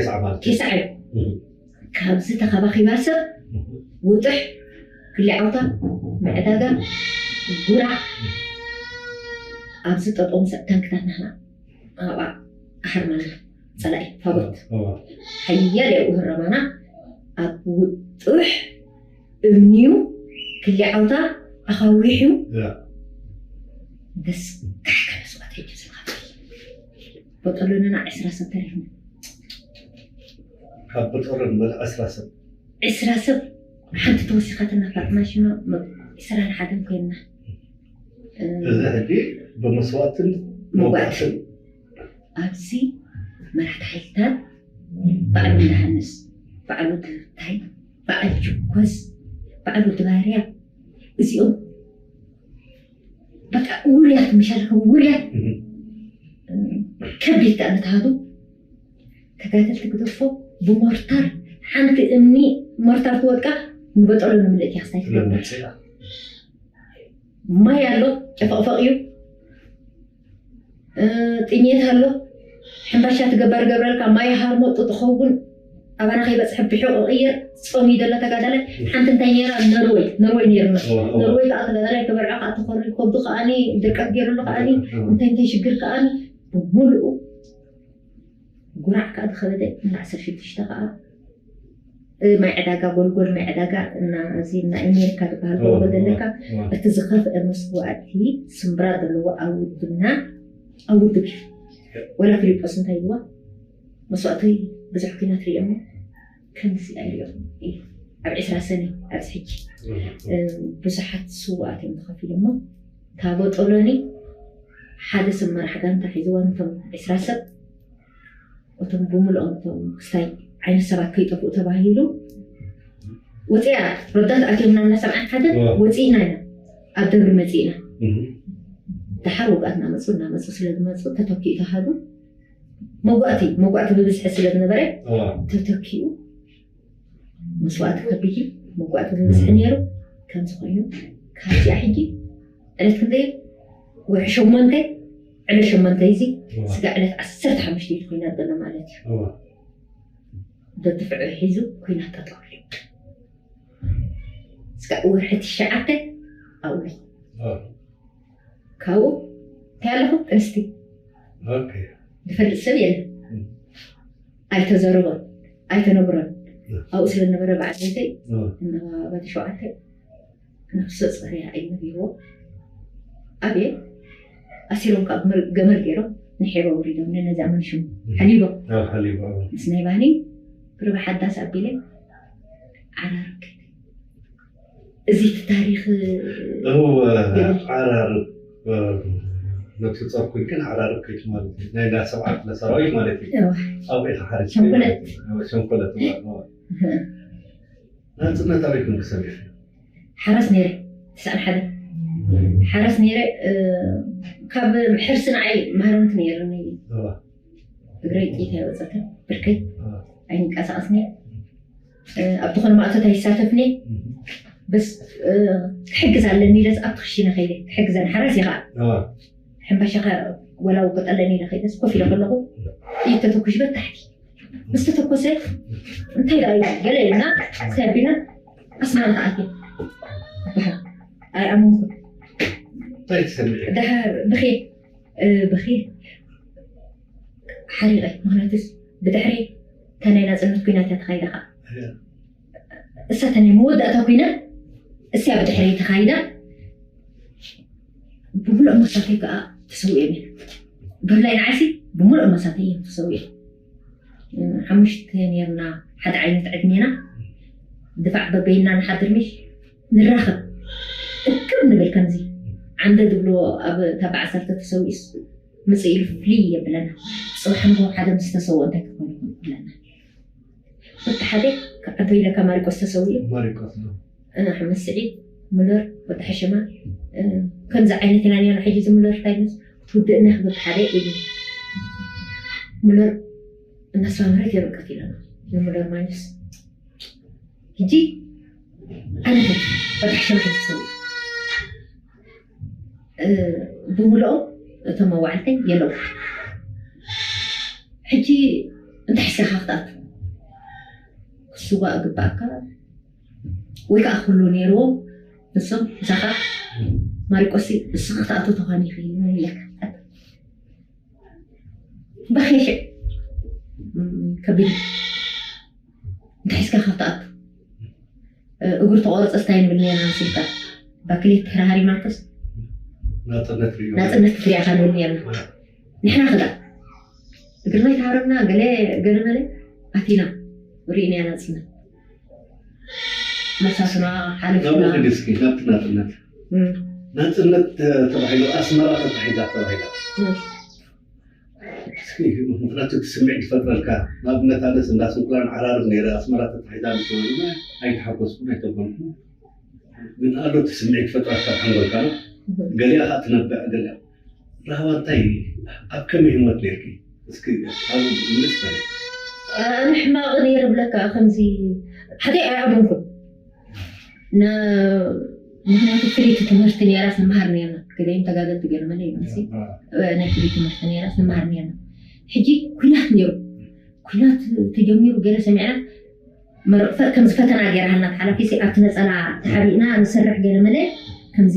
ተስዓ እዩ። ካብዚ ተኸባኺባ ሰብ ውጥሕ ክሊ ዓውታ ምዕዳጋ ጉራ ኣብዚ ጠጠው ምስ ታንክታት ናህና ኣብኣ ኣሕርመና ፀላኢ ፋጎት ሓያል ያብኡ ህረማና ኣብ ውጡሕ እምኒዩ ክሊ ዓውታ ኣኻዊሕዩ ደስ ካሕካ መስዋእቲ ሕጂ ዝንኸፍል በጠሎንና ዕስራ ሰብ ተሪፍና ካብ ብጦርን በለ ዕስራ ሰብ ዕስራ ሰብ ሓንቲ ተወሲኻትና ፋጥና ሽኖ ዕስራን ሓደን ኮይንና እዚ ሕጂ ብመስዋእትን መጓዕትን ኣብዚ መራሕቲ ሓይልታት በዓል ወልደሃንስ በዓል ወዲ ታይ በዓል ጅኮስ በዓል ወዲ ባርያ እዚኦም በቃ ውርያት ምሻልካ ውርያት ከቢድ ከኣ ንትሃዱ ተጋደልቲ ግደፎ ብሞርታር ሓንቲ እምኒ ሞርታር ትወድቃ ንበጠሎ ንምልእት እያ ክስታይ ትገብር ማይ ኣሎ ጨፈቕፈቕ እዩ ጥሜት ኣሎ ሕምባሻ ትገበር ገብረልካ ማይ ሃርሞ ጥጥኸውን ኣባና ከይበፅሐ ብሕቑ ቅይር ፆሚ ዘሎ ተጋዳላይ ሓንቲ እንታይ ነይራ ነርወይ ነርወይ ነይርና ነርወይ ከዓ ተጋዳላይ ተበልዖ ከዓ ተኸሪ ከብዱ ከዓኒ ድርቀት ገይሩሉ ከዓኒ እንታይ እንታይ ሽግር ከዓኒ ብምሉኡ ጉራዕ ከዓ ዝኸበደ እንዳ ዓሰርተ ሽዱሽተ ከዓ ማይ ዕዳጋ ጎልጎል ማይ ዕዳጋ እና እዚ እና ኣሜሪካ ዝበሃል ጎልጎል ዘለካ እቲ ዝኸፍአ መስዋእቲ ስምብራ ዘለዎ ኣብ ውድብና ኣብ ውድብ እዩ ወላ ፊልጶስ እንታይ ይዋ መስዋእቲ ብዙሕ ኩናት ሪኦሞ ከምዚ ኣይሪኦም እዩ ኣብ ዕስራ ሰነ ኣብዚ ሕጂ ብዙሓት ስዋኣት እዮም ተኸፊሎሞ ታቦ ጦሎኒ ሓደ ሰብ መራሕ ጋንታ ሒዝዋ ነቶም ዕስራ ሰብ እቶም ብምልኦም እቶም ክስታይ ዓይነት ሰባት ከይጠፍኡ ተባሂሉ ወፂኣ ረዳት ኣትዮምና እናሰምዓን ሓደ ወፂእና ኢና ኣብ ደብሪ መፂእና ደሓር ውቃት እናመፁ እናመፁ ስለ ዝመፁ ተተኪኡ ተሃዱ መጓእቲ መጓእቲ ብብዝሒ ስለ ዝነበረ ተተኪኡ መስዋእቲ ከቢድ እዩ መጓእቲ ብብዝሒ ነይሩ ከምዚ ኮይኑ ካብዚኣ ሕጂ ዕለት ክንደይ ወርሒ ሸሞንተ ዕለት ሸሞንተ እዚ ስጋ ዕለት ዓሰርተ ሓሙሽተ እዩ ኮይና ዘሎ ማለት እዩ ደድፍዑ ሒዙ ኩናት ጠጠው ኢሉ። እስካብ ወርሒ ትሽዓተ ኣብኡ ኣለኹ። ካብኡ እንታይ ኣለኹ? ጥንስቲ ዝፈልጥ ሰብ የለን። ኣይተዘረቦን ኣይተነግሮን። ኣብኡ ስለነበረ በዓል ቤተይ እናባባ ሸውዓተ ነፍሰ ጸርያ እዩ ነቢርዎ። ኣብየ ኣሲሮም ካብ ገመድ ገይሮም ንሒሮ ውሪዶም ነዛ መንሽሙ ሓሊቦም ምስ ናይ ባህኒ ብርባ ሓዳስ ኣቢለ ዓራርክ እዚ ታሪኽ ዓራር ነብሲ ጸርኩ ግን ዓራር ከይት ማለት እዩ ናይ ዳ ሰብዓት ለሰራዊት ማለት እዩ። ኣብኡ ኢኻ ሓሪስ ሸንኮለት ሸንኮለት ናጽነት ኣበይ ኮንክ ሰሚዕ? ሓራስ ነይረ። ትስዓን ሓደ ሓራስ ነይረ። ካብ ሕርሲ ንዓይ ማህረምቲ ነይርኒ። እግረይ ጥይት ኣይወፀትን፣ ብርከይ ኣይንቀሳቐስኒ። ኣብቲ ኮነ ማእቶት ኣይሳተፍኒ። በስ ክሕግዝ ኣለኒ ኢለስ ኣብቲ ክሽነ ከይደ ክሕግዘን ሓራስ እየ ከዓ ሕምባሻ ወላ ውቅጠለኒ ኢለ ከይደስ ኮፍ ኢለ ከለኹ ጥይት ተተኩሽ በታሕቲ ምስ ተተኮሰ እንታይ ደኣ ኢላ ገለ ኢልና ሰቢና ኣስመራ ተኣትየ ኣይኣመንኩን። እንታይ ትሰምዒ? ድሓር ብኺ ብኺ ሓሪቐ ምክንያቱስ ብድሕሪ እታ ናይ ናፅነት ኩናት እያ ተኻይዳ ከዓ እሳ እታ ናይ መወዳእታ ኩናት እሳ ብድሕሪ ተኻይዳ ብምሉእ መሳተይ ከዓ ተሰዊኦም እዮም። ብፍላይ ንዓይሲ ብምሉእ መሳተይ እዮም ተሰዊኦም። ሓሙሽተ ነርና ሓደ ዓይነት ዕድሜና ድፋዕ በበይና ንሓድር ምሽ ንራኸብ እክብ ንብል ከምዚ ዓንደ ዝብሎ ኣብ እታ ብዓሰርተ ተሰዊኡስ ምፅእ ኢሉ ፍልይ የብለና። ፅባሕ ንግሆ ሓደ ምስ ተሰውኦ እንታይ ክትኮን ይኹን ይብለና። በቲ ሓደ ኣቶ ኢለካ ማሪቆስ ተሰዊኡ ማሪቆስ ነው። ኣሕመድ ስዒድ፣ ሙለር፣ ወዲ ሓሸማ፣ ከምዚ ዓይነት ኢና ነርና። ሕጂ እዚ ሙለር እንታይ ምስ ትውድእና ክብል ሓደ ኢሉ ሙለር እናስማምረት የበቀት ኢለና። ንሙለር ማይነስ ሕጂ ኣነ ወዲ ሓሸማ ሕጂ ተሰዊኡ ብምልኦም እቶም መዋዕልተይ የለው። ሕጂ እንታይ ሒዝካ ክትኣቱ ክስዋእ ግባእካ ወይ ከዓ ክህሉ ነይርዎ። ንሶም ምሳኻ ማሪቆስ ንስኻ ክትኣቱ ተኾኒ ኢኺ ይብለካ። በኺ ሽዕ ከቢድ እንታይ ሒዝካ ካብ ትኣቱ እግሩ ተቆርፀ ስታይ ንብል ነርና መሲልካ ባክሌት ድሕሪ ሃሪማቶስ ናፅነት ክትሪኣ ኢኻ ንብል ነርና። ንሕና ክዳ እግርና ይተሃረምና ገለ ገለ መለ ኣቲና ርኢናያ ናፅነት መሳስና ሓለፍና ናብኡ ኪዲ እስኪ ናብቲ ናፅነት ናፅነት ተባሂሉ ኣስመራ ተታሒዛ ተባሂላ እስኪ ምክንያቱ እቲ ስምዒት ዝፈጥረልካ ንኣብነት ኣነስ እንዳ ስንኩላን ዓራርብ ነይረ ኣስመራ ተታሒዛ ምስ በሉና ኣይተሓጎስኩን ኣይተበልኩን ግን ኣሎ እቲ ስምዒት ዝፈጥረልካ ሓንጎልካ ገሊኣ ከዓ ትነብዕ ገሊኣ ራህዋ እንታይ ኣብ ከመይ ህሞት ነርኪ እስኪ ኣብ ምልስ በለ ኣነ ሕማቕ ነይረ ብለካ ከምዚ ሓደ ኣይኣመንኩን ምክንያቱ ፍልይቲ ትምህርቲ ነይራስ ንመሃር ነርና ገለዮም ተጋገልቲ ገለ መለ ይመሲ ናይ ፍልይቲ ትምህርቲ ነይራስ ንመሃር ነርና ሕጂ ኩናት ነይሩ ኩናት ተጀሚሩ ገለ ሰሚዕና መርቕፈ ከምዚ ፈተና ገይራሃልና ተሓላፊ ኣብቲ ነፀላ ተሓቢእና ንሰርሕ ገለ መለ ከምዚ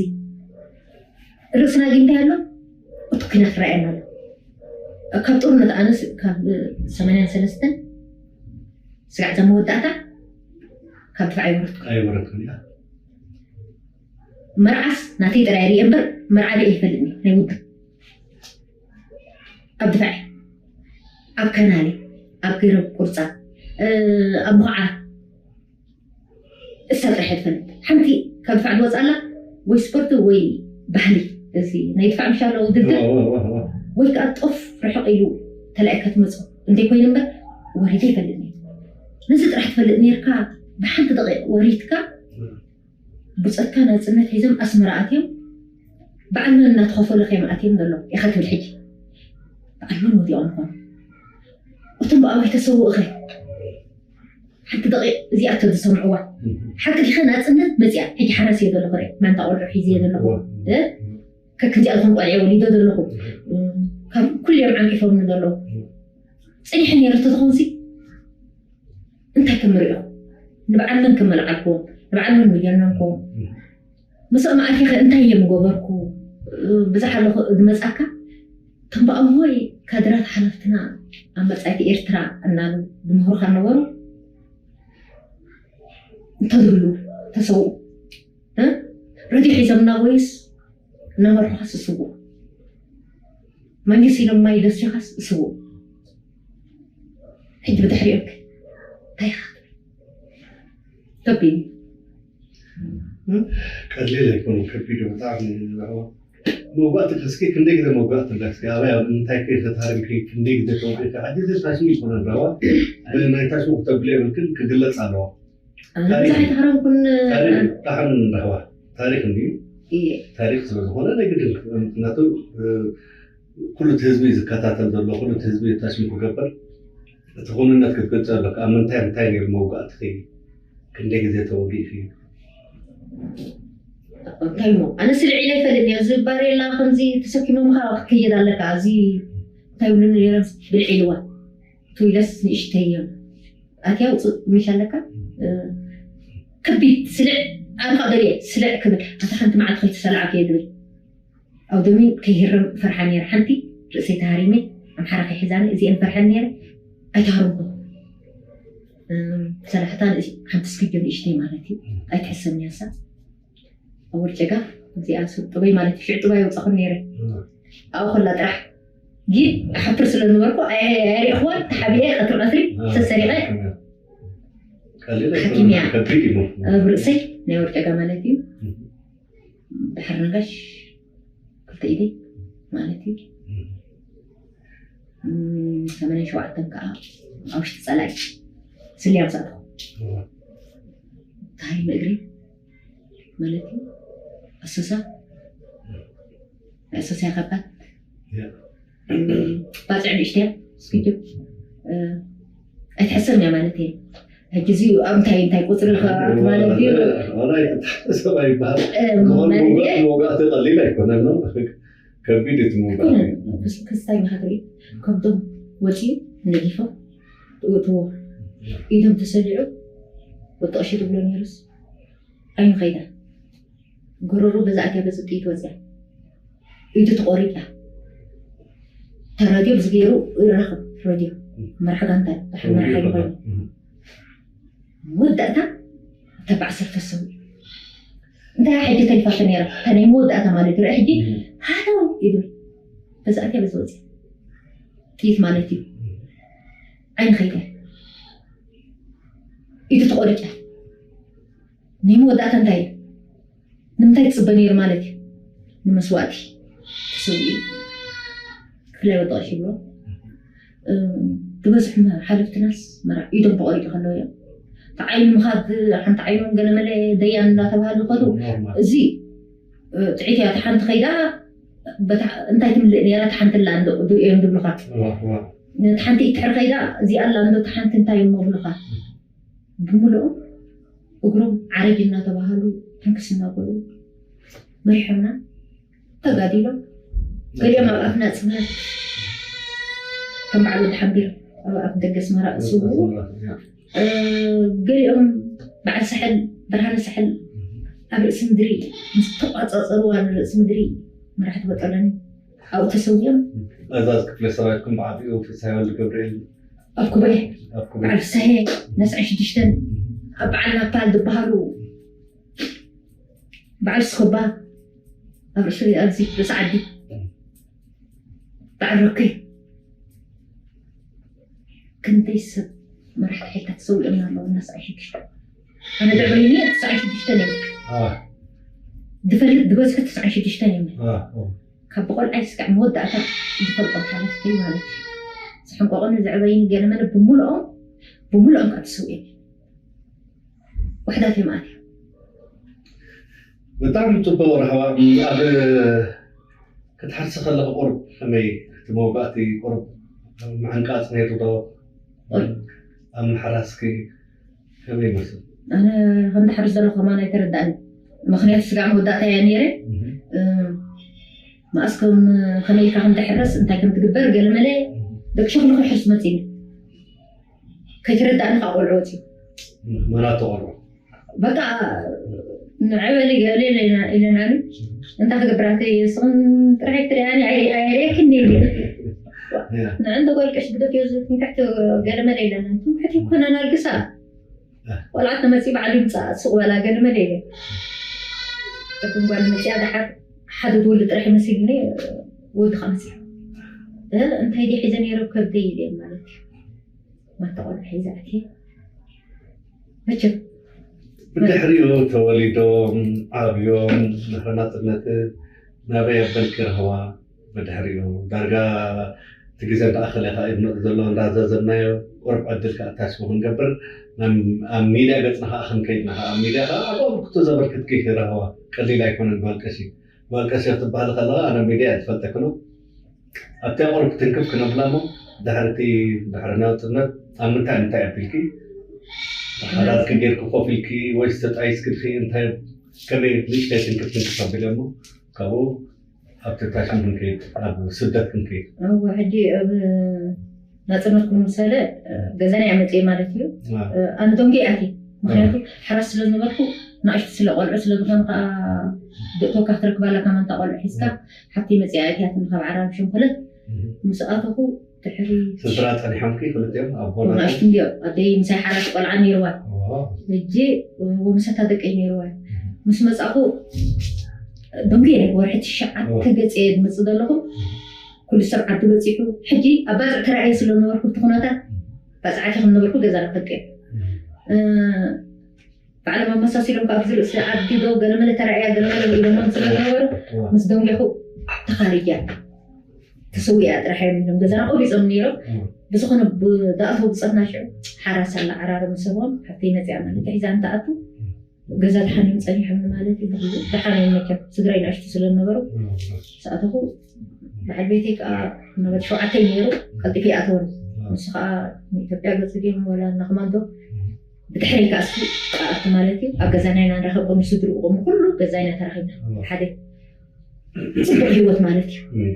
ርእስና ግን እንታይ ኣሎ እቲ ኩናት ረኣየና ኣሎ ካብ ጦርነት ኣነስ ካብ ሰማንያን ሰለስተን ስጋዕ እዛ መወዳእታ ካብ ድፋዕ ኣይወረድኩ ኣይወረድኩን እያ መርዓስ ናተይ ጥራይ ሪኤ እምበር መርዓ ሪኤ ይፈልጥኒ ናይ ውድብ ኣብ ድፋዕ ኣብ ከናሊ ኣብ ገረብ ቁርፃ ኣብ ምኹዓ እሳ ጥራሕ ትፈልጥ ሓንቲ ካብ ድፋዕ ዝወፃላ ወይ ስፖርት ወይ ባህሊ እዚ ናይ ድፋዕ ምሻ ኣሎ ውድድር ወይ ከዓ ጦፍ ርሕቕ ኢሉ ተላኢካ ትመፅኦ እንተይኮይኑ እምበር ወሪደ ይፈልጥ ነዚ ጥራሕ ትፈልጥ ነርካ ብሓንቲ ደቂቕ ወሪድካ ብፀትካ ናፅነት ሒዞም ኣስመራ ኣትዮም በዓል መን እናተኸፈሉ ከይም ኣትዮም ዘሎ ኢኻ ትብል ሕጂ በዓል መን ወዲቖም ይኾኑ እቶም ብኣበይ ተሰውኡ ኸ ሓንቲ ደቂቕ እዚኣ ተዝሰምዕዋ ሓቂ ዲኸ ናፅነት መፅያ ሕጂ ሓራስ እየ ዘለኹ ረ ማንታ ቆልዑ ሒዝ እየ ዘለኹ ከክንዚኣ ዝኾን ቆልዐ ወሊዶ ዘለኹ ካብ ኩልዮም ዓንቂፎምኒ ዘለዉ ፅኒሐ ነይሩ ተዝኾንሲ እንታይ ከም ርእኹ? ንበዓል መን ከም መልዓልክዎም? ንበዓል መን በየነንክዎም? ምስኦም ኣቲኸ እንታይ እዮም ገበርኩ? ብዝሓለኹ ዝመጻካ እቶም ብኣቦይ ካድራት ሓለፍትና ኣብ መጻኢት ኤርትራ እናሉ ዝምህሩኻ ነበሩ። እንተዝህሉ ተሰውኡ ረድዮ ሒዞም እናጎዩስ እናመርሑኻስ እስውኡ። መንግስቲ ኢሎም ማይ ደሲኻስ እስውኡ። ሕጂ ብድሕሪኦም ከ እንታይ ኢኻ ክትብል? ከቢድ እዩ። ቀሊል ኣይኮነን፣ ከቢድ እዩ ብጣዕሚ። መውጋእቲ እስኪ ክንደይ ግዜ መውጋእቲ ኣለካ? እስኪ ኣበይ ኣብ ምንታይ ከይፈታሪምኪ ክንደይ ግዜ ተወቂዕካ? ሕጂ እዚ ታሽሙ ይኮነ ኣለዋ ብናይ ታሽሙ ክተብሎ የብልክን፣ ክግለፅ ኣለዋ። ብዙሕ ኣይተሃረምኩን። ታሓም ንረኽባ ታሪክ እንዲ ታሪክ ስለዝኮነ ናይ ግድን ምክንያቱ ኩሉ እቲ ህዝቢ ዝከታተል ዘሎ ኩሉ እቲ ህዝቢ ታሽሙ ክገበር እቲ ኩንነት ክትገልፀ ኣለካ። ኣብ ምንታይ ምንታይ ነይሩ መውጋእትኺ? ክንደይ ግዜ ተወጊእኪ? እንታይ ሞ ኣነ ስልዒ ኢለ ይፈልጥ እየ። እዚ ባሬላ ከምዚ ተሰኪሞምካ ክትከይድ ኣለካ። እዚ እንታይ ብሉ ነይሮም ብልዒ ኢልዋ ትዊለስ ንእሽተይ እዮም ኣትያ ውፅእ ምሽ ኣለካ። ከቢድ ስልዕ ኣንካ ደልየ ስልዕ ክብል ኣታ ሓንቲ መዓልቲ ከይተሰላዕኩ እየ ዝብል ኣብ ደሚ ከይህረም ፈርሓ ነይረ። ሓንቲ ርእሰይ ተሃሪመ ኣምሓራ ከይሕዛኒ እዚአን ፈርሐን ነይረ። ኣይተሃረምኩን። ሰላሕታ ሓንቲ ስክጆ ንእሽተይ ማለት እዩ። ኣይትሕሰብኒ ያሳ ኣብ ወርጨጋ እዚኣ ሱር ጥበይ ማለት እዩ። ሽዕ ጥበይ ወፃኹን ነይረ። ኣብኡ ከላ ጥራሕ ግን ሓፍር ስለ ዝነበርኩ ኣይሪእኽዋን ተሓቢአ ቀትሪ ቀትሪ ተሰሪቐ ሓኪምያ ኣብ ርእሰይ ናይ ወርጨጋ ማለት እዩ። ድሕር ነጋሽ ክልተ ኢደይ ማለት እዩ። ሰማንያን ሸውዓተን ከዓ ኣብ ውሽጢ ፀላኢ ስልያ ምሳእተኹ ታሪም እግሪ ማለት እዩ። ኣሶሳ ናይ ኣሶሳ ያኸባት ባፅዕ ንእሽትያ ስክጆ ኣይትሕሰብን እያ ማለት እዩ። ሕጂ እዚ ኣብ እንታይ እንታይ ቁፅሪ ማለት እዩ። ሰብኣይ ይበሃል ማለት እዩ። መውጋእቲ ቀሊል ኣይኮነን ነው። ከቢድ እቲ መውጋእቲ ክስታይ ማህበሪ ከምቶም ወፂኡ ነጊፎም እትዎ ኢዶም ተሰሊዑ ወጣቕሽ ትብሎ ነይሩስ ኣይንኸይዳ ጎረሮ በዛ ኣትያ በዚ ጥይት ወፅያ ኢዱ ተቆሪጣ ተረድዮ ብዝገይሩ ይራኸብ ረድዮ መራሕ ጋንታ ድሓር መራሕ ይኾይኑ መወዳእታ ተባዕሰር ተሰው እንታይ ሕጂ ተሊፋቶ ነይራ ከነይ መወዳእታ ማለት ዩ ሕጂ ሃለው ይብል በዛ ኣትያ በዚ ወፅያ ጥይት ማለት እዩ ዓይን ኸይተ ኢዱ ተቆሪጣ ናይ መወዳእታ እንታይ እዩ ንምንታይ ትፅበ ነይሩ ማለት እዩ ንመስዋእቲ ተሰዊኡ ብፍላይ ወጣቕሽ ይብሎ ዝበዝሑ ሓለፍትናስ መራ ኢዶም ተቆሪጡ ከለዉ እዮም ተዓይኑ ምኻድ ሓንቲ ዓይኖም ገለመለ ደያን እናተባሃሉ ከዱ እዚ ጥዒት እያ ሓንቲ ከይዳ እንታይ ትምልእ ነራ ሓንቲ ላ እዮም ዝብሉካ ሓንቲ ትሕር ከይዳ እዚኣ ላ እንዶ ሓንቲ እንታይ እሞ ብሉካ ብምልኦም እግሮም ዓረጅ እናተባሃሉ ሕንክስ እናበሉ መሪሖምና ተጋዲሎም ገሊኦም ኣብ ኣፍና ፅምነት ከም በዓል ወዲ ሓንቢር ኣብ ኣፍ ደገ ኣስመራ ዝስውኡ ገሊኦም በዓል ሳሕል ብርሃነ ሳሕል ኣብ ርእሲ ምድሪ ምስ ተቋፃፀርዋ ንርእሲ ምድሪ መራሕቲ በጠለኒ ኣብኡ ተሰዊኦም ኣዛዝ ክፍለ ሰራዊትኩም ብዓቢኡ ፍስሃ ወልደ ገብርኤል ኣብ ኩበይ በዓል ፍስሃየ ነስዐ ሽዱሽተን ኣብ በዓል ናፓል ዝበሃሉ በዓል ስኮባ ኣብ ርእሲ ኣብዚ ርእሲ ዓዲ በዓል ረከይ ክንደይ ሰብ መራሕቲ ሓይልታት ተሰዊኦምና ኣለዉ እና ሰብዓይ ሽዱሽተ ኣነ ድዕበይኒ ሰብዓይ ሽዱሽተ ነይሩ ዝፈልጥ ዝበዝሑ ተስዓን ሽዱሽተን እዮም ካብ ብቆልዓይ ስጋዕ መወዳእታ ዝፈልጦም ሓለፍተይ ማለት እዩ ዝሕንቆቐኒ ዘዕበይኒ ገለመለ ብምልኦም ብምልኦም ከዓ ተሰዊኦም እዮም ውሕዳት እዮም ኣትዮም ብጣዕሚ ፅቡቅ ራህዋ ኣብ ክትሓርሲ ከለካ ቁርብ ከመይ እቲ መውጋእቲ ቁርብ ምዕንቃፅ ነይሩ ዶ ኣብ ምሕራስኪ ከመይ ይመስል ኣነ ከምድሓርስ ዘለኩ ከማን ኣይተረዳእኒ ምክንያቱ ስጋዕ መወዳእታ እያ ነይረ መኣስ ከም ከመይ ኢልካ ከም ትሕረስ እንታይ ከም ትግበር ገለ መለ ደቂ ሸኽሉ ክሕርስ መፂኒ ከይተረዳእኒ ከዓ ቆልዑ ወፂ መናቶ ቆልዑ በቃ ንዕበሊ ገለ ኢለና ኢለናኒ። እንታይ ክገብራተይ ስኹም ጥራሕ ክትሪኣኒ ኣይርየክን ንዕንተ ጓልቀሽ ግደፍዮ ዝትንክሕቲ ገለመለ ኢለና ትንክሕቲ ይኮና ናልግሳ ቆልዓት ተመፂ ባዕሉ ይምፃእ ሱቕ በላ ገለመለ ኢለ ቅድም ጓል መፅያ ደሓር ሓደ ትወልድ ጥራሕ ይመሲልኒ ወዲ ከመፅያ እንታይ ዲ ሒዘ ነይረ ከብደይ ኢለ ማለት እዩ ማታ ቆልዓ ሒዘ ኣትየ መቸም ብድሕሪኡ ተወሊዶም ዓብዮም ድሕሪ ናፅነት ናበይ ኣበልኪ ረህዋ ብድሕሪኡ ዳርጋ እቲ ግዜ እንዳኣኸለ ከዓ ይመፅ ዘሎ እንዳዘዘብናዮ ቁርብ ዕድል ከዓ ታስቡ ክንገብር ኣብ ሚድያ ገፅና ከዓ ክንከይድና ከዓ ኣብ ሚድያ ከዓ ኣብኦም ክቶ ዘበርክትኪ ረህዋ ቀሊል ኣይኮነን ጓል ቀሺ ጓል ቀሺ ክትበሃል ከለካ ኣነ ሚድያ እየ ዝፈልጠኪ ነው ኣብቲ ኣቆር ክትንክፍ ክነብላ እሞ ድሕርቲ ድሕሪ ናውፅነት ኣብ ምንታይ ምንታይ ኣቢልኪ ሓዳርኪ ጌርኪ ኮፍ ኢልኪ ወይስ ተጣይስኪ ድኺ እንታይ ከመይ ንእሽተይ ትንክፍ ትንክፍ ኣቢለ እሞ ካብኡ ኣብ ተታሽን ክንከይድ ኣብ ስደት ክንከይድ እወ ሕጂ ኣብ ናፅነት ክምሰለ ገዛና እያ መፅየ ማለት እዩ ኣነ ዶንጌ ኣትየ ምክንያቱ ሓራስ ስለ ዝነበርኩ ንኣሽቱ ስለ ቆልዑ ስለ ዝኾኑ ከዓ ደእቶካ ክትረክባ ኣለካ ማንታ ቆልዑ ሒዝካ ሓብተይ መፅያ ኣትያትኒ ካብ ዓራብ ሸንኮለት ምስ ኣተኹ ድሕሪ ስድራ ፀኒሖምኪ ክልቲኦም ኣቦና ንኣሽቱ እንዲዮ ኣደይ ምሳይ ሓራስ ቆልዓ ነይርዋ ሕጂ ወምሰታ ደቀይ ነይርዋ ምስ መፃኹ ደንጉየ ወርሒ ትሽዓተ ገፀ ዝመፅእ ዘለኹ ኩሉ ሰብ ዓዲ በፂሑ ሕጂ ኣብ ባፅዕ ተረኣየ ስለ ነበርኩ እቲ ኩነታት ባፅዓት ከም ነበርኩ ገዛ ረከብክዮ ባዕሎም ኣመሳሲሎም ካብ ዝርእሲ ዓዲ ዶ ገለመለ ተረኣያ ገለመለ ኢሎሞም ስለ ዝነበሩ ምስ ደንጌኹ ተኻሪጃ ተሰዊኣ ጥራሕ እዮም ኢሎም ገዛና ቆቢፆም ነይሮም ብዝኾነ ብዳእቶ ብፀትና ሽዑ ሓራስ ኣላ ዓራርም ሰቦም ሓብተይ መፅያ ማለት ሒዛ እንትኣቱ ገዛ ድሓን እዮም ፀኒሖም ማለት እዩ ብግዜ ድሓን እዮም መቸም ስድራይ ንኣሽቱ ስለ ዝነበሩ ሰኣተኹ በዓል ቤተይ ከዓ ነበረ ሸውዓተይ ነይሩ ቀልጢፈ ይኣተወኒ ንሱ ከዓ ንኢትዮጵያ ገፂ ድዮም ወላ እናክማንዶ ብድሕረይ ከዓ እስኪ ኣቱ ማለት እዩ ኣብ ገዛና ኢና ንረኸብ ቅድሚ ስድርኡ ቅድሚ ኩሉ ገዛ ኢና ተረኺብና ሓደ ፅቡቅ ህይወት ማለት እዩ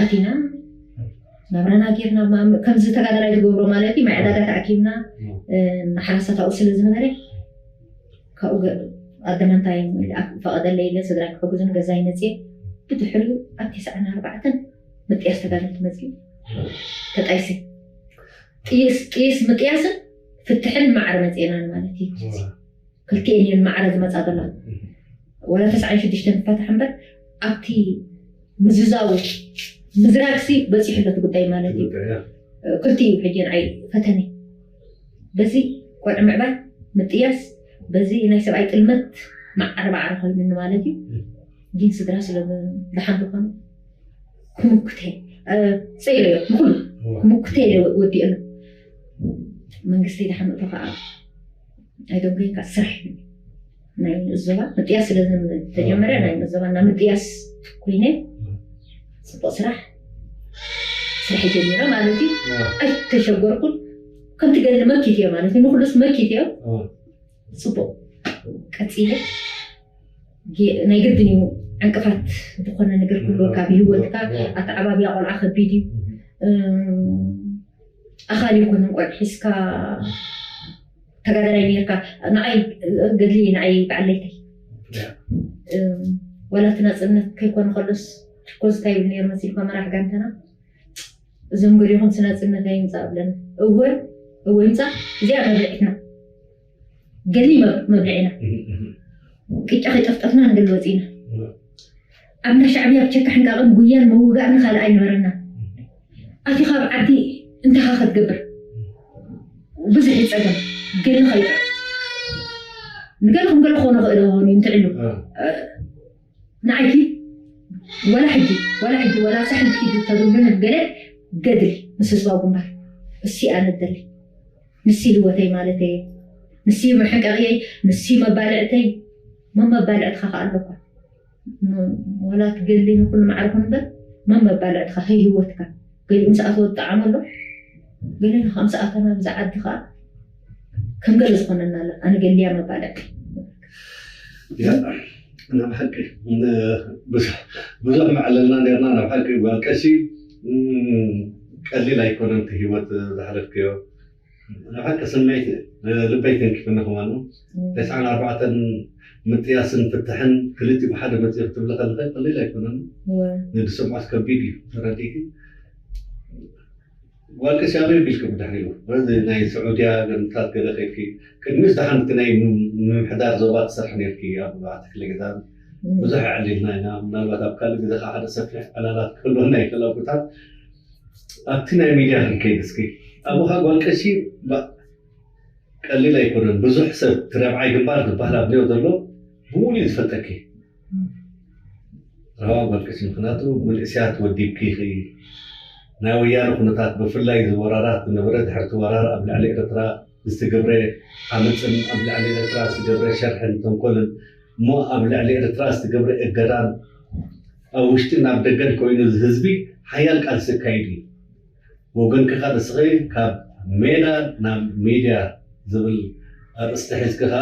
ኣቲና ናብራና ጌርና ከምዚ ተጋዳላይ ትገብሮ ማለት እዩ ማይ ዕዳጋ ተኣኪብና ንሓራሳት ኣብኡ ስለ ዝነበረ ካብኡ ኣደና እንታይ ፈቐደለይ ኢለ ስድራ ክሕግዙን ገዛይ መፅየ ብድሕሪኡ ኣብ ተስዓን ኣርባዕተን ምጥያስ ተጋደልቲ መፅዩ ተጣይሰ ጥይስ ጥይስ ምጥያስን ፍትሕን ማዕረ መፅየናን ማለት እዩ ክልቲኤን እየን ማዕረ ዝመፃ ዘላ ወላ ተስዓን ሽዱሽተን ትፈታሕ እምበር ኣብቲ ምዝዛው ምዝራግሲ በፂሑ ኣሎ እቲ ጉዳይ ማለት እዩ ክልቲኡ ሕጂ ንዓይ ፈተነ በዚ ቆልዑ ምዕባይ ምጥያስ በዚ ናይ ሰብኣይ ጥልመት ማዕረ ማዕረ ኮይኑኒ ማለት እዩ ግን ስድራ ስለ ደሓን ዝኾኑ ክምክተ ፀይለዮ ንኩሉ ክምክተ ኢለ ወዲእሉ መንግስቲ ደሓን እቶ ከዓ ኣይዶንገይካ ስራሕ እዩ ናይ ንኡስ ዞባ ምጥያስ ስለ ዝተጀመረ ናይ ንኡስ ዞባ እና ምጥያስ ኮይነ ፅቡቅ ስራሕ ስራሕ ጀሚረ ማለት እዩ ኣይተሸገርኩን ከምቲ ገሊ መኪት እዮ ማለት እዩ ንኩሉስ መኪት እዮ ፅቡቅ ቀፂለ ናይ ግድን እዩ ዕንቅፋት ዝኾነ ነገር ክህልወካ ብሂወትካ ኣተዓባብያ ቆልዓ ከቢድ እዩ ኣኻሊ ይኮነ ቆልዓ ሒዝካ ተጋዳላይ ነርካ ንዓይ ገድሊ ንዓይ በዓለይተይ ወላ እቲ ናፅነት ከይኮነ ከሎስ ትኮዝ እንታይ ይብል ነይሩ መሲልካ መራሕ ጋንተና እዞም ገዲኹም ስናፅነት ኣይምፃእ ብለና እወ እወ ይምፃእ እዚኣ መብልዒትና ገሊ መብልዒና ቅጫ ከይጠፍጠፍና ንገሊ ወፂና ኣብ እንዳ ሻዕብያ ብቸካ ሕንቃቕን ጉያን ምውጋእን ካልእ ኣይነበረና ኣቲኻ ኣብ ዓዲ እንታኻ ክትገብር ብዙሕ ይፀገም ገሊ ከይጥዕ ንገለ ከም ገለ ክኾነ ክእል ሆን እንትዕሉ ንዓይኪ ወላ ሕጂ ወላ ሕጂ ወላ ሳሕል ኪድ ተብሉን ገለ ገድል ምስ ህዝባዊ ግንባር እሲ ኣነ ደሊ ንሲ ህይወተይ ማለት እየ ንሲ መሕንቀቕየይ ንሲ መባልዕተይ መመባልዕትኻ ከዓ ኣለኳ ወላ ትገሊ ንኩሉ ማዕረ ኩን እምበር መመባልዕትኻ ህይወትካ ገሊኡ ምስ ኣተወ ጣዕሙ ኣሎ ገሊኡ ከዓ ምስ ኣተና ብዛ ዓዲ ከዓ ከም ገለ ዝኾነና ኣሎ ኣነ ገሊያ መባልዕተይ ናብ ሓቂ ብዙሕ መዕለልና ነርና ናብ ሓቂ ጓል ቀሺ ቀሊል ኣይኮነን እቲ ህይወት ዝሓለፍክዮ ንሓቂ ስምዒት ልበይ ተንኪፍኒ ከማኑ። ተስዓን ኣርባዕተን ምጥያስን ፍትሕን ክልቲኡ ብሓደ መፅኡ ክትብሊ ከለኸ ቀሊል ኣይኮነን። ንድሰምዖስ ከቢድ እዩ። ተረዲእኪ? ጓልኪ ሲያበይ ቢልኪ ብድሕሪኡ በዚ ናይ ስዑድያ ገምታት ገለ ከይድኪ ቅድሚ ዝደሓንቲ ናይ ምምሕዳር ዞባ ትሰርሒ ነርኪ ኣብ ኣባዕቲ ክፍለ ግዛን ብዙሕ ኣዕሊልና ኢና። ምናልባት ኣብ ካልእ ግዜ ከዓ ሓደ ሰፊሕ ዕላላት ክህልወና ይኽእል ኣብ ቦታት ኣብቲ ናይ ሚድያ ክንከይድ እስኪ ኣብኻ ጓል ቀሺ ቀሊል ኣይኮነን። ብዙሕ ሰብ እቲ ረብዓይ ግንባር ዝበሃል ኣብኒዮ ዘሎ ብሙሉ እዩ ዝፈልጠኪ። ረዋ ጓል ቀሺ ምክንያቱ መንእስያት ወዲብኪ ኢኺ። ናይ ወያነ ኩነታት ብፍላይ ዝወራራት ዝነበረ ድሕርቲ ወራር ኣብ ልዕሊ ኤርትራ ዝተገብረ ዓመፅን ኣብ ልዕሊ ኤርትራ ዝተገብረ ሸርሕን ተንኮልን እሞ ኣብ ልዕሊ ኤርትራ ዝተገብረ እገዳን ኣብ ውሽጥን ኣብ ደገን ኮይኑ ህዝቢ ሓያል ቃልሲ ኣካይዱ እዩ። ወገንኪ ከኣ ንስኺ ካብ ሜዳ ናብ ሚድያ ዝብል ኣርእስቲ ሒዝኪ ከኣ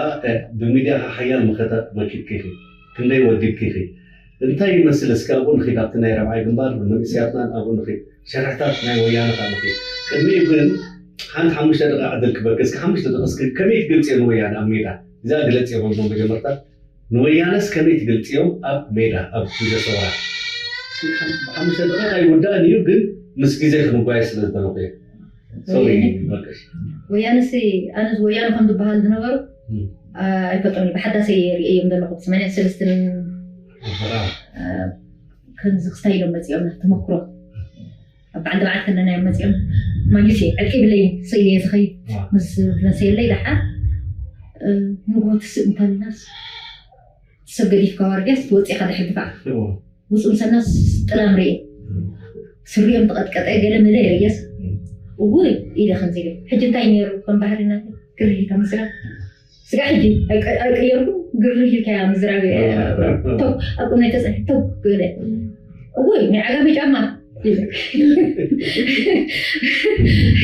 ብሚድያ ከኣ ሓያል መኸተ መኪትኪ ኢኺ። ክንደይ ወዲብኪ ኢኺ? እንታይ ይመስል እስኪ ኣብኡ ንኺድ ኣብቲ ናይ ረብዓይ ግንባር ንመንእስያትናን ኣብኡ ንኺድ ሸርሕታት ናይ ወያነ ከኣ ንኺድ። ቅድሚኡ ግን ሓንቲ ሓሙሽተ ደቂቕ ዕድል ክበኪ እስኪ ሓሙሽተ ደቂቕ እስኪ ከመይ ትገልጽዮ ንወያነ ኣብ ሜዳ? እዚኣ ግለጽዮ በልሞ መጀመርታ። ንወያነስ ከመይ ትገልጽዮም ኣብ ሜዳ ኣብ ግዜ ሰውራ? ብሓሙሽተ ደቂቕ ኣይውዳእን እዩ ግን ምስ ግዜ ክንጓየ ስለ ዝደለኹ እየ። ሶሪ በቃሽ። ወያነሲ ኣነስ ወያነ ከም ዝበሃል ዝነበሩ ኣይፈልጦም እዩ ብሓዳሰ እየ ርእዮም ዘለኹ ብሰማንያ ሰለስትን ከምዚ ክስታይ ኢሎም መፂኦም ተመክሮ ኣብ በዓል ደብዓት ከለና እዮም መፂኦም ማግስ እየ ዕርቂ ብለይ ስኢለ እየ ዝኸይድ ምስ መሰየለይ ደሓር ንግሆ ትስእ እንተልናስ ሰብ ገዲፍካ ዋርድያስ ትወፂኻ ድሕር ድፋዕ ውፁ ምሰናስ ጥላም ርየ ስሪኦም ተቐጥቀጠ ገለ መለ ርየስ እውይ ኢለ ከምዚ ኢለ ሕጂ እንታይ ነይሩ ከም ባህሪ ናት ግርህ ኢልካ ምስላ ስጋ ሕጂ ኣይቀየርኩ ግርህ ኢልካያ ምዝራብ ቶክ ኣብ ቁናይ ተፀ ቶክ ገለ እውይ ናይ ዓጋመ ጫማ ኢለ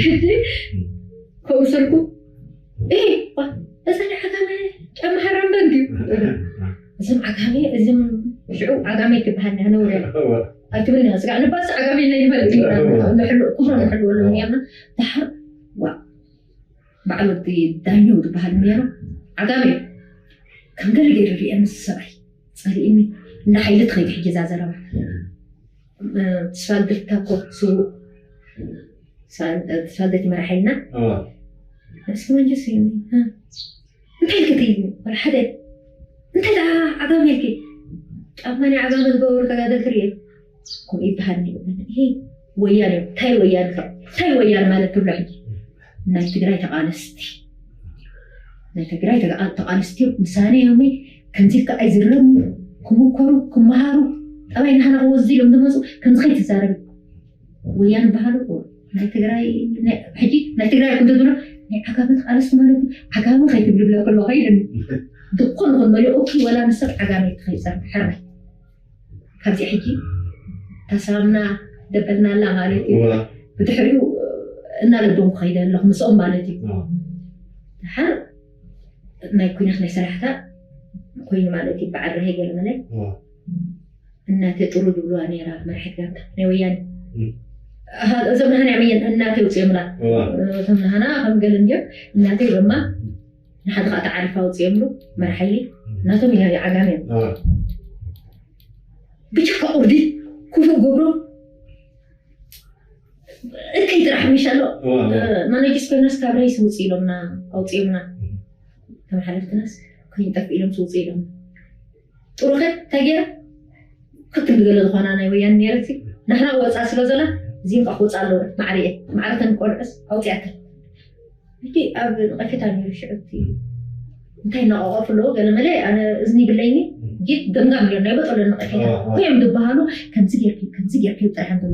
ሕጂ ከምኡ ሰልኩ እዛ ናይ ዓጋመ ጫማ ሃራምበ እንድዩ እዞም ዓጋመ እዞም ሽዑ ዓጋመ ትበሃል ነውረ ኣይትብልና ስጋ ንባስ ዓጋመ ናይ ንፈልጥ ክብሮ ንሕልወሉ ነርና ድሓር ዋ በዓል ወዲ ዳኛው ዝበሃል ነይሩ ዓጋመ ከም ገለ ገይሩ ሪአ ምስ ሰብኣይ ፀሊእኒ እንዳ ሓይሊ ትኸይድ ሕጂ እዛ ዘረባ ስፋልደታ ኮ ስውእ ስፋልደት መራሓይልና እስኪ መንጀስ እንታይ ልክተይኒ ወላ ሓደ እንታይ ደኣ ዓጋመ ኢልኪ ጫማ ናይ ዓጋመ ዝገበሩ ተጋደልቲ ርየ ከምኡ ይበሃል ይብለና ይሄ ወያነ እንታይ ወያነ እንታይ ወያነ ማለት ትብሎ ሕጂ ናይ ትግራይ ተቃለስቲ ናይ ትግራይ ተቃለስቲ ምሳኔ ዮሚ ከምዚ ኢልካ ኣይዝረሙ ክምከሩ ክመሃሩ ጠባይ ናህና ክወዚ ኢሎም ዝመፁ ከምዚ ከይትዛረቢ ወያነ በሃሉ ናይ ትግራይ ሕጂ ናይ ትግራይ ክንተ ዝብሎ ናይ ዓጋመ ተቃለስቲ ማለት ዓጋመ ከይትብልብለ ከሎ ከይድኒ ዝኾነ ይኹን መሊኦኪ ወላ ንሰብ ዓጋመ ከይፀርብ ሕራይ ካብዚ ሕጂ ተሳምና ደበልናላ ማለት እዩ ብድሕሪኡ እናለበምኩ ከይደ ኣለኹ ምስኦም ማለት እዩ ድሓር ናይ ኩናት ናይ ሰላሕታ ኮይኑ ማለት እዩ በዓል ረሀይ ገለመለ እናተ ጥሩ ዝብልዋ ነይራ መራሒት ጋንታ ናይ ወያነ እዞም ናህና መየን እናተ ውፅኦምላ እዞም ናህና ከም ገለ እንዲዮም እናተ ድማ ንሓደ ከዓ ተዓሪፋ ውፅኦምሉ መራሓይ እናቶም ኢና ዓጋም እዮም ብቻ ቁርዲ ክፉእ ገብሮም እከይ ጥራሕ ምሽ ኣሎ ማናጅስ ኮይናስ ካብ ሬስ ውፅ ኢሎምና ኣውፅኦምና ተመሓለፍትናስ ኮይንጠፍ ኢሎም ስውፅ ኢሎም ጥሩኸ እንታይ ገይራ ክትም ዝገለ ዝኾና ናይ ወያን ነይረት ናሕና ወፃ ስለ ዘላ እዚም ከዓ ክወፃ ኣለዎ ማዕረ እየ ማዕረተን ቆልዕስ ኣውፅያተን ሕጂ ኣብ ነቐፌታ ነይሩ ሽዑቲ እንታይ እናቐቐፉ ኣለዎ ገለ መለ ኣነ እዝኒ ይብለይኒ ጌት ገምጋም እዮም ናይ በጠሎ ነቐፌታ ኮይም ዝበሃሉ ከምዚ ጌርኪ ከምዚ ጌርኪ ጥራሕ እንተሉ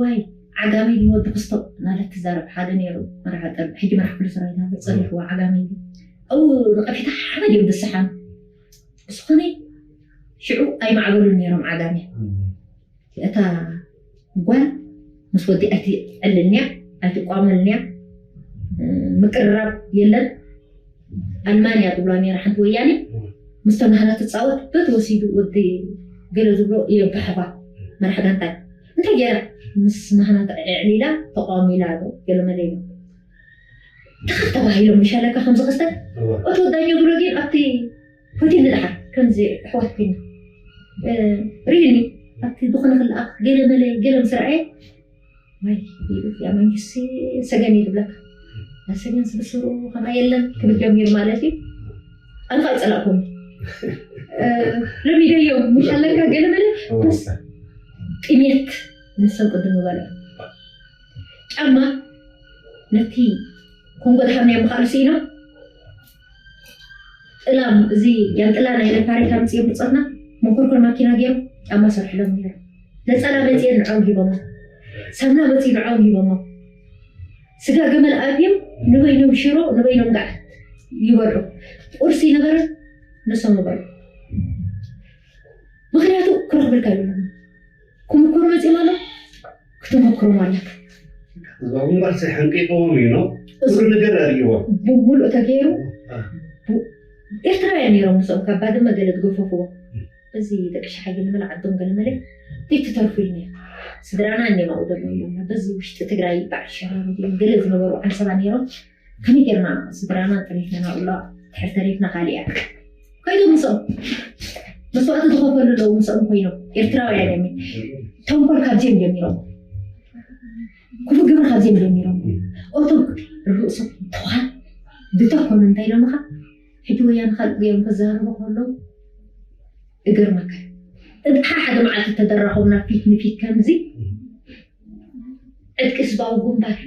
ዋይ ዓጋመይ ወዲ ክስቶ እናለት ትዛረብ ሓደ ነይሩ መርሓ ጠብ ሕጂ መራሕ ክፍለ ሰራዊት ሃገር ፀሪፍዎ ዓጋመይ ኣብኡ ነቐፌታ ሓመድ እዮም ዝሰሓኑ ብዝኾነ ሽዑ ኣይማዕበሉን ነይሮም ዓጋመ እታ ጓል ምስ ወዲ ኣይትዕልልንያ ኣይትቋመልንያ ምቅርራብ የለን ኣልማንያ ትብላ ነራ ሓንቲ ወያኔ ምስቶም ናህና ትፃወት በቲ ወሲዱ ወዲ ገለ ዝብሎ የባሕባ መራሕ ጋንታ እንታይ ገይራ ምስ ናህና ተዕዕሊላ ተቋሚላ ገለመለ ኢሉ ተባሂሎም ይሻለካ ከምዚ ክስተት እወ። እቶ ዳኛ ብሎ ግን ኣብቲ ሆቴል ንድሓር ከምዚ ኣሕዋት ኮይና እ፣ ሪኒ ኣብቲ ዝኾነ ክልኣኽ ገለ መለ ገለ ምስ ረኣየ ወይ ያመንግስቲ ሰገን እዩ ዝብለካ። ሰገን ስብስሩ ከማ የለን ክብል ጀሚሩ ማለት እዩ። ኣነ ከዓ ይፀላእኩም ለሚደዮም ምሻለካ ገለ መለ ስ ጥሜት ንሰብ ቅድም ዝበለ ጫማ ነቲ ኮንጎ ድሃብናዮ ምኻሉ ስኢኖ ጥላም እዚ ያንጥላ ናይ ነፋሪት ኣምፅኦም ብፀትና መኮርኮር ማኪና ገይሮም ጫማ ሰርሕሎም ነይሮም። ነፀላ መፅኦም ንዖም ሂቦሞ፣ ሳምና መፅኡ ንዖም ሂቦሞ፣ ስጋ ገመል ኣብዮም ንበይኖም ሽሮ ንበይኖም ጋዕ ይበልዑ። ቁርሲ ነበረ ንሶም ይበልዑ። ምክንያቱ ክረኽብልካ ይብሎም ክምኮሩ መፅኦም ኣሎ ክትመክሮም ኣለካ። ህዝባዊ ግንባር ሕንቂቕዎም እዩ ነው እሱ ነገር ኣርእዎም ብምሉእ ተገይሩ ኤርትራውያን ነይሮም ምስኦም ካብ ባድመ ገለ ዝገፈፍዎ እዚ ደቂ ሸሓይ ግን መለ ዓዶም ገለ መለ ዘይትተርፉ ኢልና ስድራና እኔማኡ ዘሎ ኢሎምና በዚ ውሽጢ ትግራይ በዓል ሸራሮ ገለ ዝነበሩ ዓንሰባ ነይሮም ከመይ ጌርና ስድራና ጥሪትና ናብላ ትሕር ተሪፍና ካሊያ ከይዶም ምስኦም መስዋዕቲ ዝኸፈሉ ኣለዉ ምስኦም ኮይኖም ኤርትራውያን እዮም ተንኮል ካብዚኦም ጀሚሮም ክፉእ ግብሪ ካብዚኦም ጀሚሮም እቶም ርእሶም ተዋን ዝተኮኑ እንታይ ኢሎምኻ ሕጂ ወያነ ካልእ እዮም ክዛረቡ ከለዉ እገርመካ እዩ። እድሓ ሓደ መዓልቲ ተደራኸብና ፊት ንፊት ከምዚ ዕጥቂ ህዝባዊ ግንባር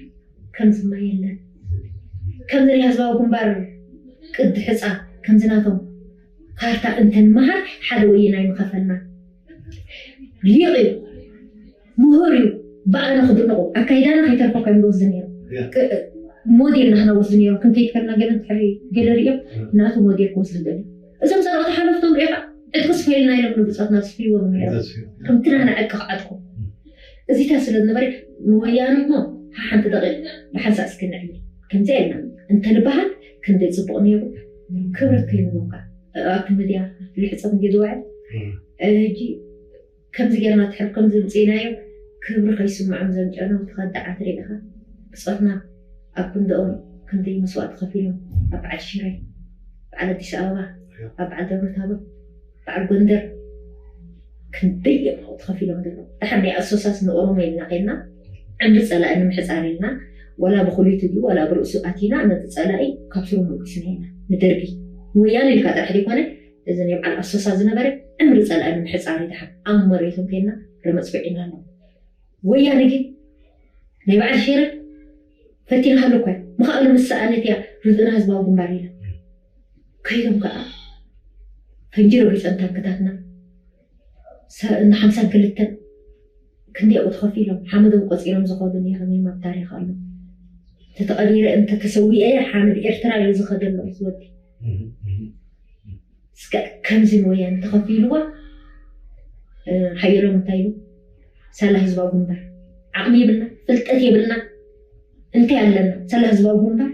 ከምዚ ማ የለን። ከምዚ ናይ ህዝባዊ ግንባር ቅዲ ሕፃ ከምዚ ናቶም ካርታ እንተንመሃር ሓደ ወይን ኣይምኸፈልና። ሊቕ እዩ፣ ምሁር እዩ፣ ብኣና ክድንቑ ኣካይዳና ከይተርፎ ከም ዝወስድ ነይሩ። ሞዴል ናህና ወስድ ነይሩ። ክንከይድ ከለና ገለ እንድሕሪ ገለ ሪኦም ናቱ ሞዴል ክወስድ ደልዩ። እዞም ሰረቕቲ ሓለፍቶም ሪኢኻ ዕጥቂ ስፈይልና ኢሎም ንብጾትና ዝስፍይዎም ነይሮም። ከምቲ ናህና ዕጥቂ ክዓጥቁ። እዚታት ስለ ዝነበረ ንወያነ እሞ ሓንቲ ደቂቕ ብሓንሳእ እስኪ ንዕሊ ከምዚኣ ኢልና እንተንበሃል ክንደይ ጽቡቕ ነይሩ። ክብረት ከይንቦካ ኣብቲ ሚድያ ልሕጸት እንዲ ዝውዕል ሕጂ ከምዚ ጌርና ትሕር ከም ዝምፅኢናዮ ክብሪ ከይስምዖም ዘምጨኖም ተኸዳዓት ርኢኻ ብፆትና ኣብ ክንድኦም ክንደይ መስዋእቲ ከፊሎም ኣብ በዓል ሽረ በዓል ኣዲስ ኣበባ ኣብ በዓል ደብረ ታቦር በዓል ጎንደር ክንደይ እዮም ኣብኡ ተኸፊሎም ዘለዉ ደሓን ናይ ኣሶሳስ ንኦሮሞ ኢልና ከይድና ዕምሪ ፀላኢ ንምሕፃር ኢልና ዋላ ብኩሊቱ ድዩ ዋላ ብርእሱ ኣቲና ነቲ ፀላኢ ካብ ስሩ ምልኪስና ኢና ንደርጊ ንወያነ ኢልካ ጥራሕ ዘይኮነ እዚ ናይ በዓል ኣሶሳ ዝነበረ ዕምሪ ፀላኢ ንምሕፃር ይድሓን ኣብ መሬቶም ከይድና ረመፅ በዒና ኣለና። ወያነ ግን ናይ በዓል ሸረ ፈቲንሃሉ እኳ ምኽኣሉ ምስ ሰኣነት እያ ርድእና ህዝባዊ ግንባር ኢላ ከይዶም ከዓ ፈንጂ ረጊፀን ታንክታትና እና ሓምሳን ክልተን ክንደይ ኣብኡ ተኸፊሎም ሓመዶም ቆፂሮም ዝኸዱ ነይሮም እዮም ኣብ ታሪክ ኣሎ ተተቐቢረ እንተተሰዊአ ሓመድ ኤርትራ እዩ ዝኸደሎም ዝወዲ እስከ ከምዚ ንወያነ ተኸፊልዋ ሓየሎም እንታይ ኢሉ ሳላ ህዝባዊ ግንባር ዓቕሚ የብልና ፍልጠት የብልና እንታይ ኣለና ሳላ ህዝባዊ ግንባር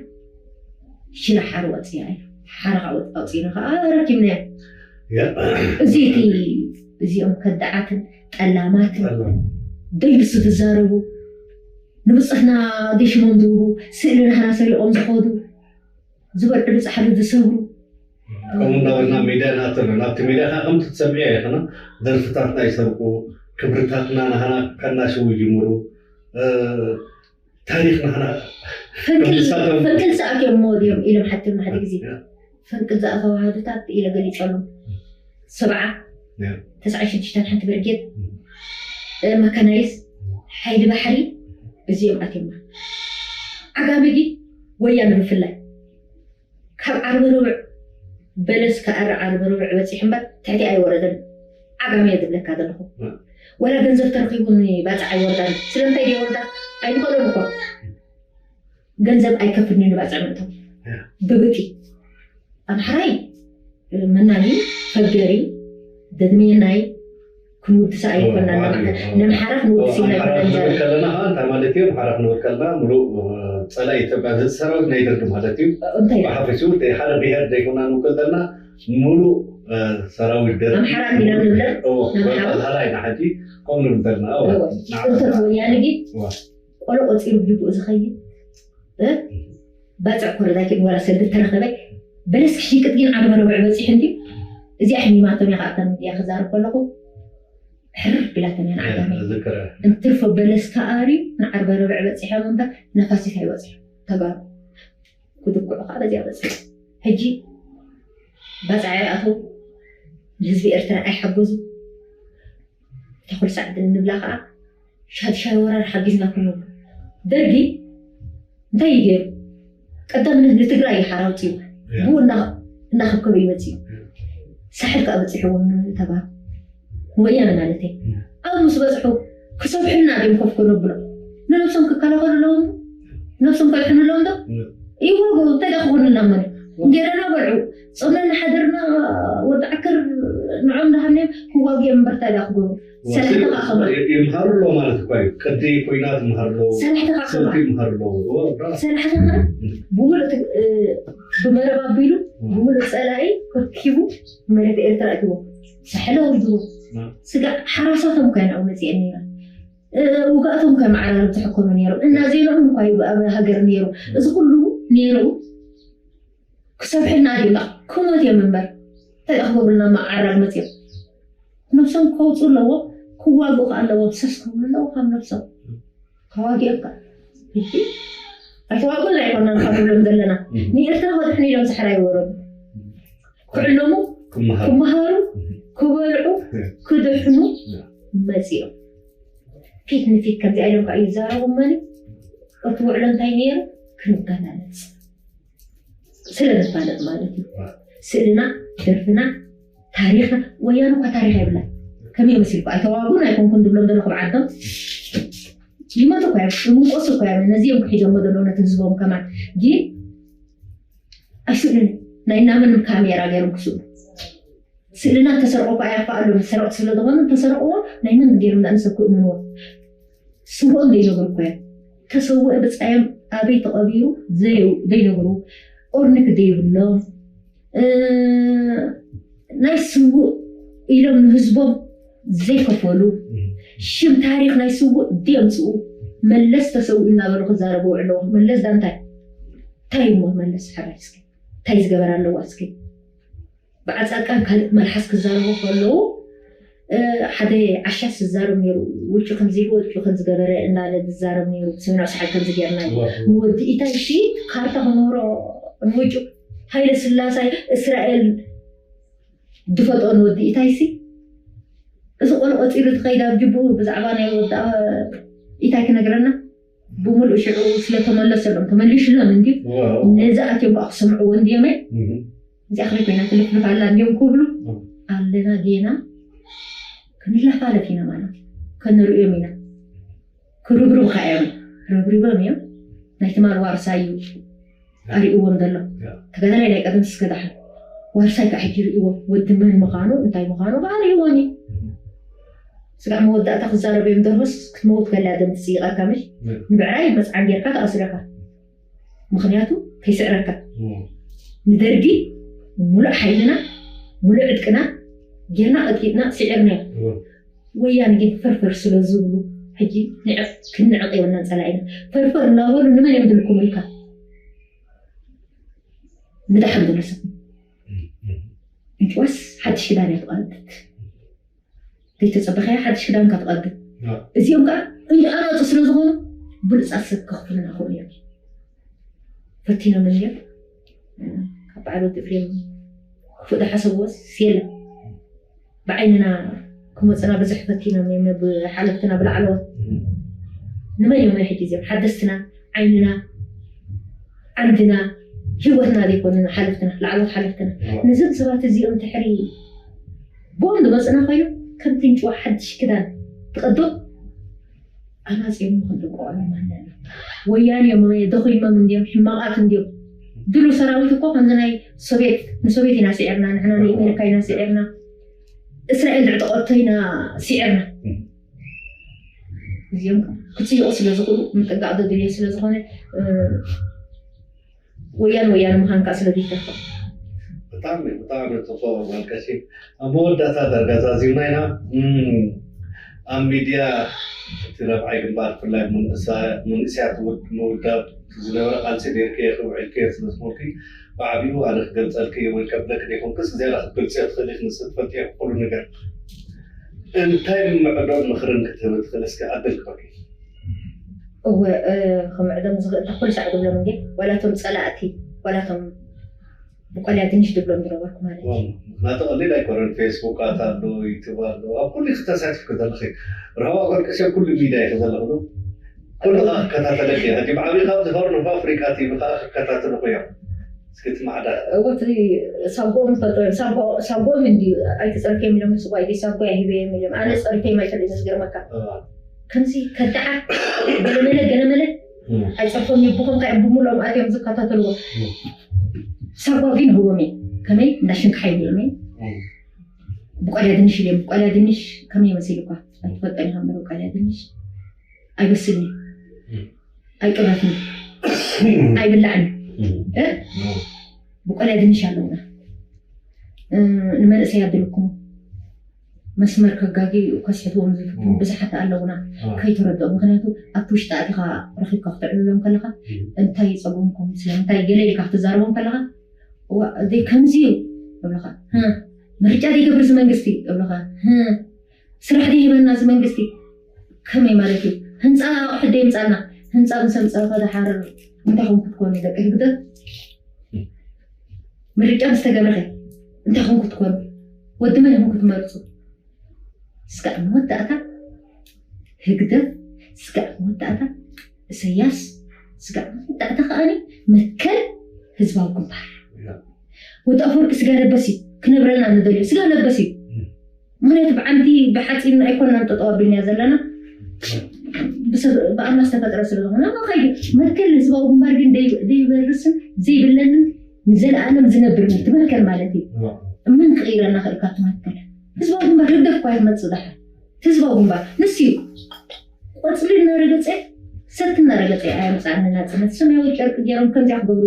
ሽላ ሓር ወፅያ እዩ ሓራ ኣውፅና ከዓ ረኪብናዮ እዚ እቲ እዚኦም ከዳዓትን ጠላማትን ደይሱ ዝዛረቡ ንብፅሕና ደሽሞም ዝህቡ ስእሊ ናህና ሰሪቆም ዝኸዱ ዝበልዕሉ ፃሕሊ ዝሰብሩ ከምኡ እናበልና ሚድያ ንኣቱ ኣለና ኣብቲ ሚድያ ከዓ ከምቲ ትሰምዕዮ ኢኽና ደርፍታትና ይሰርቁ ክብርታትና ናህና ከናሽው ይጅምሩ ታሪኽ ናህና ፈንቅል ዝኣትዮም ሞድዮም ኢሎም ሓትዮም ሓደ ግዜ ፈንቅል ዝኣተው ኣሃዱታት ኢለ ገሊፀሎም ሰብዓ ተስዓ ሽዱሽተን ሓንቲ ብርጌድ መካናይዝ ሓይሊ ባሕሪ እዚኦም ኣትዮማ ዓጋመ ግን ወያነ ብፍላይ ካብ ዓርቢ ርብዕ በለስ ክኣሪ ዓርቢ ርብዕ በፂሑ እምበር ትሕቲ ኣይወረደን ዓጋመ እየ ዝብለካ ዘለኹ ወላ ገንዘብ ተረኺቡ ንባፅዕ ኣይወርዳን ስለምንታይ ዘይወርዳ ኣይንኽእሎን እኮ ገንዘብ ኣይከፍልኒ ንባፅዕ ምእቶም ብብቂ ኣምሓራይ መናኒ ፈገሪ ደድሜናይ ክንውድሳ ኣይኮና ነምሓራ ክንውድስ ኢና ከለና እንታይ ማለት እዩ ኣምሓራ ክንብል ከለና ሙሉእ ፀላኢ ኢትዮጵያ እዚ ሰራዊት ናይ ደርጊ ማለት እዩ ብሓፈሽኡ ሓደ ብሄር ዘይኮና ንውክል ዘለና ሙሉእ ሰራዊት ደርጊ ኣምሓራ ኢና ንብለር ኣምሓራ ኢና ሕጂ ከምኡ ንብል ዘለና ጥንተት ወያነ ግን ቆሎ ቆፂሩ ብጅቡኡ ዝኸይድ ባፅዕ ኮረዳኪ ዋላ ሰልዲ ተረኸበ በለስ ክሽቅጥ ግን ዓርበ ረብዕ በፂሑ እንዲ እዚኣ ሕሚማቶም እያ ከኣታ ሚድያ ክዛረብ ከለኹ ሕር ቢላቶም እያ ንዓጋመ እንትርፎ በለስ ተኣርዩ ንዓርበ ረብዕ በፂሖም እምበር ነፋሲት ኣይበፅሑ ተጋሩ ክድኩዑ ከዓ በዚኣ በፅሑ ሕጂ ባፅዓ ይኣተው ንህዝቢ ኤርትራ ኣይሓገዙ ተኩል ሳዕድን ንብላ ከዓ ሻድሻይ ወራር ሓጊዝናኩም ደርጊ እንታይ እዩ ገይሩ ቀዳምነት ንትግራይ እዩ ሓራ ውፅኡ ብኡ እናኸብከበ ይመፅኡ ሳሕል ከዓ በፂሕዎም ተባህ ንወያነ ማለት እዩ ኣብ ምስ በፅሑ ክሰብሕልና ድም ኮፍ ክነብሎ ንነብሶም ክከላኸሉ ኣለዎም ነብሶም ከድሕኑ ኣለዎም ዶ ይዋገቡ እንታይ ዳ ክኾኑልና ማለት እንጌረና በልዑ ጾምና ሓደርና ወዲ ዓክር ንዖም ዳሃብናዮም ክዋጉ እዮም እምበር እንታይ ዳ ክገብሩ ሰላሕቲ ከዓ ከማ ይምሃሩ ኣለዉ ማለት እኳ እዩ ቅዲ ኮይናት ይምሃሩ ኣለዉ ሰላሕቲ ከዓ ከማ ሰልፊ ይምሃሩ ኣለዉ እዎ ብራ ሰላሕቲ ከዓ ብሙሉእ እ፣ ብመረብ ኣቢሉ ብሙሉእ ፀላኢ ከኪቡ መሬት ኤርትራ እትዎ ሳሕለ ወልድዎ ስጋዕ ሓራሳቶም እኳ ኢና መፅኤን ነይና ውጋእቶም ከም ዓራርብ ዝሕከሙ ነይሮም እና ዜናኦም እኳ እዩ ኣብ ሃገር ነይሩ እዚ ኩሉ ነይሩ ክሰብሕልና ድዩ ዳ ክሞት እዮም እምበር እንታይ ዳ ክገብሩልና ማ ዓራግ መፅኦም ነብሶም ከውፁ ኣለዎ ክዋግኡ ከዓ ኣለዎ ሰስ ክብሉ ኣለዎ ካብ ነብሶም ተዋጊኦም ከዓ ሕጂ ኣይተዋግኡን ኣይኮናን ካብ ንብሎም ዘለና ንኤርትራ ከድሕኑ ኢሎም ሳሕራ ይወረዱ ክዕለሙ ክመሃሩ ክበልዑ ክድሕኑ መፂኦም ፊት ንፊት ከምዚኣ ኢሎም ከዓ ይዛረቡ መን እቲ ውዕሎ እንታይ ነይሩ ክንገላለፅ ስለ ንፋለጥ ማለት እዩ ስእልና ደርፍና ታሪኽና ወያነ እኳ ታሪኽ የብላ ከመይ መሲልኩ ኣይተዋጉን ኣይኮንኩን ዝብሎም ዘለኹ ብዓዶም ይመቱ እኳ እዮም ይምንቆሱ እኳ እዮም ነዚኦም ክሒዞሞ ዘለዉ ነቲ ህዝቦም ከማን ግን ኣይስእሉን ናይ ናመን ካሜራ ገይሮም ክስእሉ ስእልና ተሰርቆ እኳ ኣያፋ ኣሎ ዝሰረቕ ስለ ዝኾነ ተሰረቕዎ ናይ መን ገይሮም ንኣንሰብ ክእምንዎ ስውኦም ዘይነግሩ እኮ እዮም ተሰውአ ብፃዮም ኣበይ ተቐቢሩ ዘይነግሩ ኦርኒክ ዘይብሎም ናይ ስውእ ኢሎም ንህዝቦም ዘይከፈሉ ሽም ታሪክ ናይ ስውእ ደምፅኡ መለስ ተሰዊኡ እናበሉ ክዛረቡ ውዕለዎ መለስ ዳ እንታይ እንታይ እሞ መለስ ሓራይ እስኪ እንታይ ዝገበር ኣለዋ እስኪ ብዓፃቃን ካልእ መልሓስ ክዛረቡ ከለዉ ሓደ ዓሻስ ዝዛረብ ነይሩ ውጩ ከምዚ ወጩ ከምዝገበረ እናለ ዝዛረብ ነይሩ ብሰሚናዊ ሰሓል ከምዚ ገርና ንወዲ ኢታይ ሲ ካርታ ክምህሮ ንውጩ ሃይለ ስላሳይ እስራኤል ዝፈጥኦ ንወዲ ኢታይ ሲ እዚ ቆልቆፂሉ ትኸይድ ኣብ ጅቡ ብዛዕባ ናይ ወዳ ኢታይ ክነግረና ብምሉእ ሽዑ ስለተመለሰሎም ተመሊሽሎም እንዲ ነዚ ኣትዮም ከዓ ክሰምዕዎ እንድዮም እዚኣ ከመይ ኮይና ትልፍልፍ ኣላ እንድዮም ክብሉ ኣለና ጌና ክንላፋለፍ ኢና ማለት እዩ ከነርእዮም ኢና ክርብርብ ከዓ እዮም ረብሪቦም እዮም ናይ ትማል ዋርሳ እዩ ኣርእዎም ዘሎ ተጋዳላይ ናይ ቀደም ስከዳሓ ዋርሳይ ከዓ ሕጂ ርእዎ ወዲ መን ምዃኑ እንታይ ምዃኑ ከዓ ርእዎም እዩ ስጋዕ መወዳእታ ክዛረብ እዮም ደርሆስ ክትመውት ከላ ደም ትፅይቐካ ምሽ ንብዕራይ መፅዓን ጌርካ ተኣስረካ ምኽንያቱ ከይስዕረካ ንደርጊ ሙሉእ ሓይልና ሙሉእ ዕጥቅና ጌርና ቀጥቂጥና ስዒርናዮ ወያነ ግን ፈርፈር ስለ ዝብሉ ሕጂ ንዕቕ ክንዕቕ የብልናን ፀላኢና ፈርፈር እናበሉ ንመን እዮም ድልኩም ኢልካ ንደሓን ዝነሰ እንጭዋስ ሓድሽ ክዳን እያ ትቐድድ ዘይተፀበኸያ ሓድሽ ክዳንካ ትቐድድ እዚኦም ከዓ እንዲ ኣናፁ ስለ ዝኾኑ ብሉፃት ሰብ ከኽፍሉና ክእሉ እዮም ፈቲኖም እዮም ካብ በዓል ወዲ ኤፍሬም ክፉእ ዝሓሰብዎስ የለን ብዓይንና ክመፁና ብዙሕ ፈቲኖም እዮም ብሓለፍትና ብላዕለዎት ንመን እዮም ናይ ሕጂ እዚኦም ሓደስትና ዓይንና ዓንድና ህይወትና ዘይኮኑ ሓለፍትና ላዕለዎት ሓለፍትና ነዞም ሰባት እዚኦም ድሕሪ ብኦም ዝመፁና ኮይኑ ከምቲ እንጭዋ ሓድሽ ክዳን ትቐዶ ኣናፂኦም ክንጥቆዖም ኣለና ወያኔ እዮም ደኺሞም እንዲዮም ሕማቓት እንዲዮም ድሉ ሰራዊት እኮ ከምዚ ናይ ሶቪየት ንሶቪየት ኢና ስዒርና ንሕና ንኣሜሪካ ኢና ስዒርና እስራኤል ዝዕጠቐቶ ኢና ስዒርና እዚኦም ክፅይቑ ስለ ዝኽእሉ ምጥንቃቕ ዘድልዮ ስለ ዝኾነ ወያን ወያን ምዃንካ ስለ ዘይተርፎ ብጣዕሚ ብጣዕሚ ፅቡቅ መልቀሲ ኣብ መወዳእታ ዳርጋ ዛዚምና ኢና ኣብ ሚድያ እቲ ራብዓይ ግንባር ብፍላይ መንእሰያት ምውዳብ ዝነበረ ቃልሲ ኔርክዮ ውዒልክዮ ስለ ዝኾንኪ ብዓቢኡ ኣነ ክገልፀልኪ ወይ ከብለኪ ዘይኮንክስ ዝያዳ ክትገልፅዮ ትኽእሊ ክንስ ትፈልጥዮ ኩሉ ነገር እንታይ ምዕዶን ምኽርን ክትህብ ትኽእል እስኪ ኣደልክበኪ እወ ክምዕዶም ዝኽእል ኩሉ ሳዕ ዝብሎም እንዴ ዋላቶም ፀላእቲ ዋላቶም ብቆልያ ድንሽ ድብሎም ዝነበርኩ ማለት እዩ። ምክንያቱ ቀሊል ኣይኮነን። ፌስቡካት ኣሎ፣ ዩቱብ ኣሎ፣ ኣብ ኩሉ ተሳቲፍኪ ዘለኺ ረሃዋ ቆልቀሸ ኩሉ ሚድያ ኢኺ ዘለኽሉ ኩሉ ከዓ ክከታተለኪ ሕጂ ብዓብዪ ካብዚ ሆርን ኦፍ ኣፍሪካ ቲቪ ከዓ ክከታተልኩ እዮም። እስኪ ትማዕዳ እወ እቲ ሳጎኦም ይፈልጦ እዮም። ሳጎ- ሳጎኦም እንድዩ ኣይተፀርፍዮም ኢሎም ንስጓ ኢደ ሳጎ ያሂበዮም ኢሎም ኣነ ፀርፍዮም ኣይፈልጥ ዝገርመካ ከምዚ ከዳዓ ገለመለ ገለመለ ኣይፀርፎም ይብኹም ከ ብምልኦም ኣትዮም ዝከታተልዎ ሳጓ ግን ህቦም እየ ከመይ እንዳሽንካ ሓይልዮም እየ ብቆልያ ድንሽ ኢልዮም ብቆልያ ድንሽ ከመይ መሲልኳ ኣይትፈልጦን ኢኻ እምበር ቆልያ ድንሽ ኣይበስልን እዩ ኣይቅረፍን እዩ ኣይብላዕን እዩ እ? ብቆልያ ድንሽ ኣለውና እ፣ ንመንእሰይ ኣድልኩም መስመር ከጋጊ ከስሕትዎም ዝፍትኑ ብዙሓት ኣለውና ከይተረድኦም ምክንያቱ ኣብቲ ውሽጢ ኣቲኻ ረኪብካ ክተዕልሎም ከለካ እንታይ ፀገምኩም ስለምንታይ ገለ ኢልካ ክትዛረቦም ከለካ እዋ፣ እዘይ ከምዚ እዩ እብልኻ ህ፣ ምርጫ ዘይገብር እዚ መንግስቲ እብልኻ ህ፣ ስራሕ ዘይህበና እዚ መንግስቲ ከመይ ማለት እዩ ህንፃ ኣቑሑት ደየምፃልና ህንፃ ምስ ኣምፀእኸ ድሓር እንታይ ኹም ክትኮኑ ደቂ ህግደፍ ምርጫ ምስ ተገብረኸ እንታይ ኹም ክትኮኑ ወዲ መን ኹም ክትመርፁ ስጋዕ መወዳእታ ህግደፍ ስጋዕ መወዳእታ እሰያስ ስጋዕ መወዳእታ ከኣኒ መትከል ህዝባዊ ግንባር ወዲ ኣፈወርቂ ስጋ ለበስ እዩ ክነብረልና ንደልዮ ስጋ ለበስ እዩ ምክንያቱ ብዓንዲ ብሓፂን ኣይኮናን ጠጠው ኣቢልናዮ ዘለና ብኣምላክ ዝተፈጥረ ስለዝኮነ ከይዱ መትከል ህዝባዊ ግንባር ግን ዘይበርስን ዘይብለንን ንዘለኣለም ዝነብር ትመትከል ማለት እዩ ምን ክቅይረና ክእል ካብ ትመትከል ህዝባዊ ግንባር ህግደፍ እኳ ትመፅእ ዳሓር ህዝባዊ ግንባር ንስ እዩ ቆፅሊ እናረገፀ ሰቲ እናረገፀ ኣየምፃእኒ ናፅነት ሰማያዊ ጨርቂ ገይሮም ከምዚኣ ክገብሩ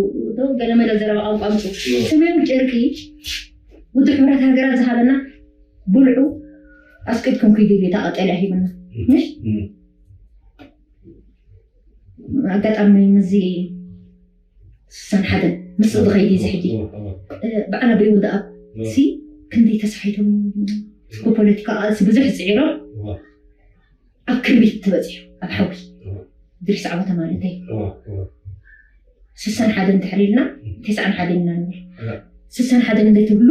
ገለመለ ዘረባ ቋንቋ ኣምፁ ሰማያዊ ጨርቂ ውድብ ሕብረት ሃገራት ዝሃበና ብልዑ ኣስቂድኩም ክይዱ ኢሉ እታ ቀጠልያ ሂብና ምሽ ኣጋጣሚ ምዚ ስሳን ሓደን ምስ ዝኸይድ እዚ ሕጂ በዓል ኣበይ ወልደኣብ ሲ ክንደይ ተሳሒቶም ብፖለቲካ ቃልሲ ብዙሕ ፅዒሮም ኣብ ክርቢት ተበፂሑ ኣብ ሓዊ ድሪስ ዓወተ ማለተይ ስሳን ሓደን ድሕሪ ኢልና ተስዓን ሓደን ኢና ንብል ስሳን ሓደን እንደ ትብሉ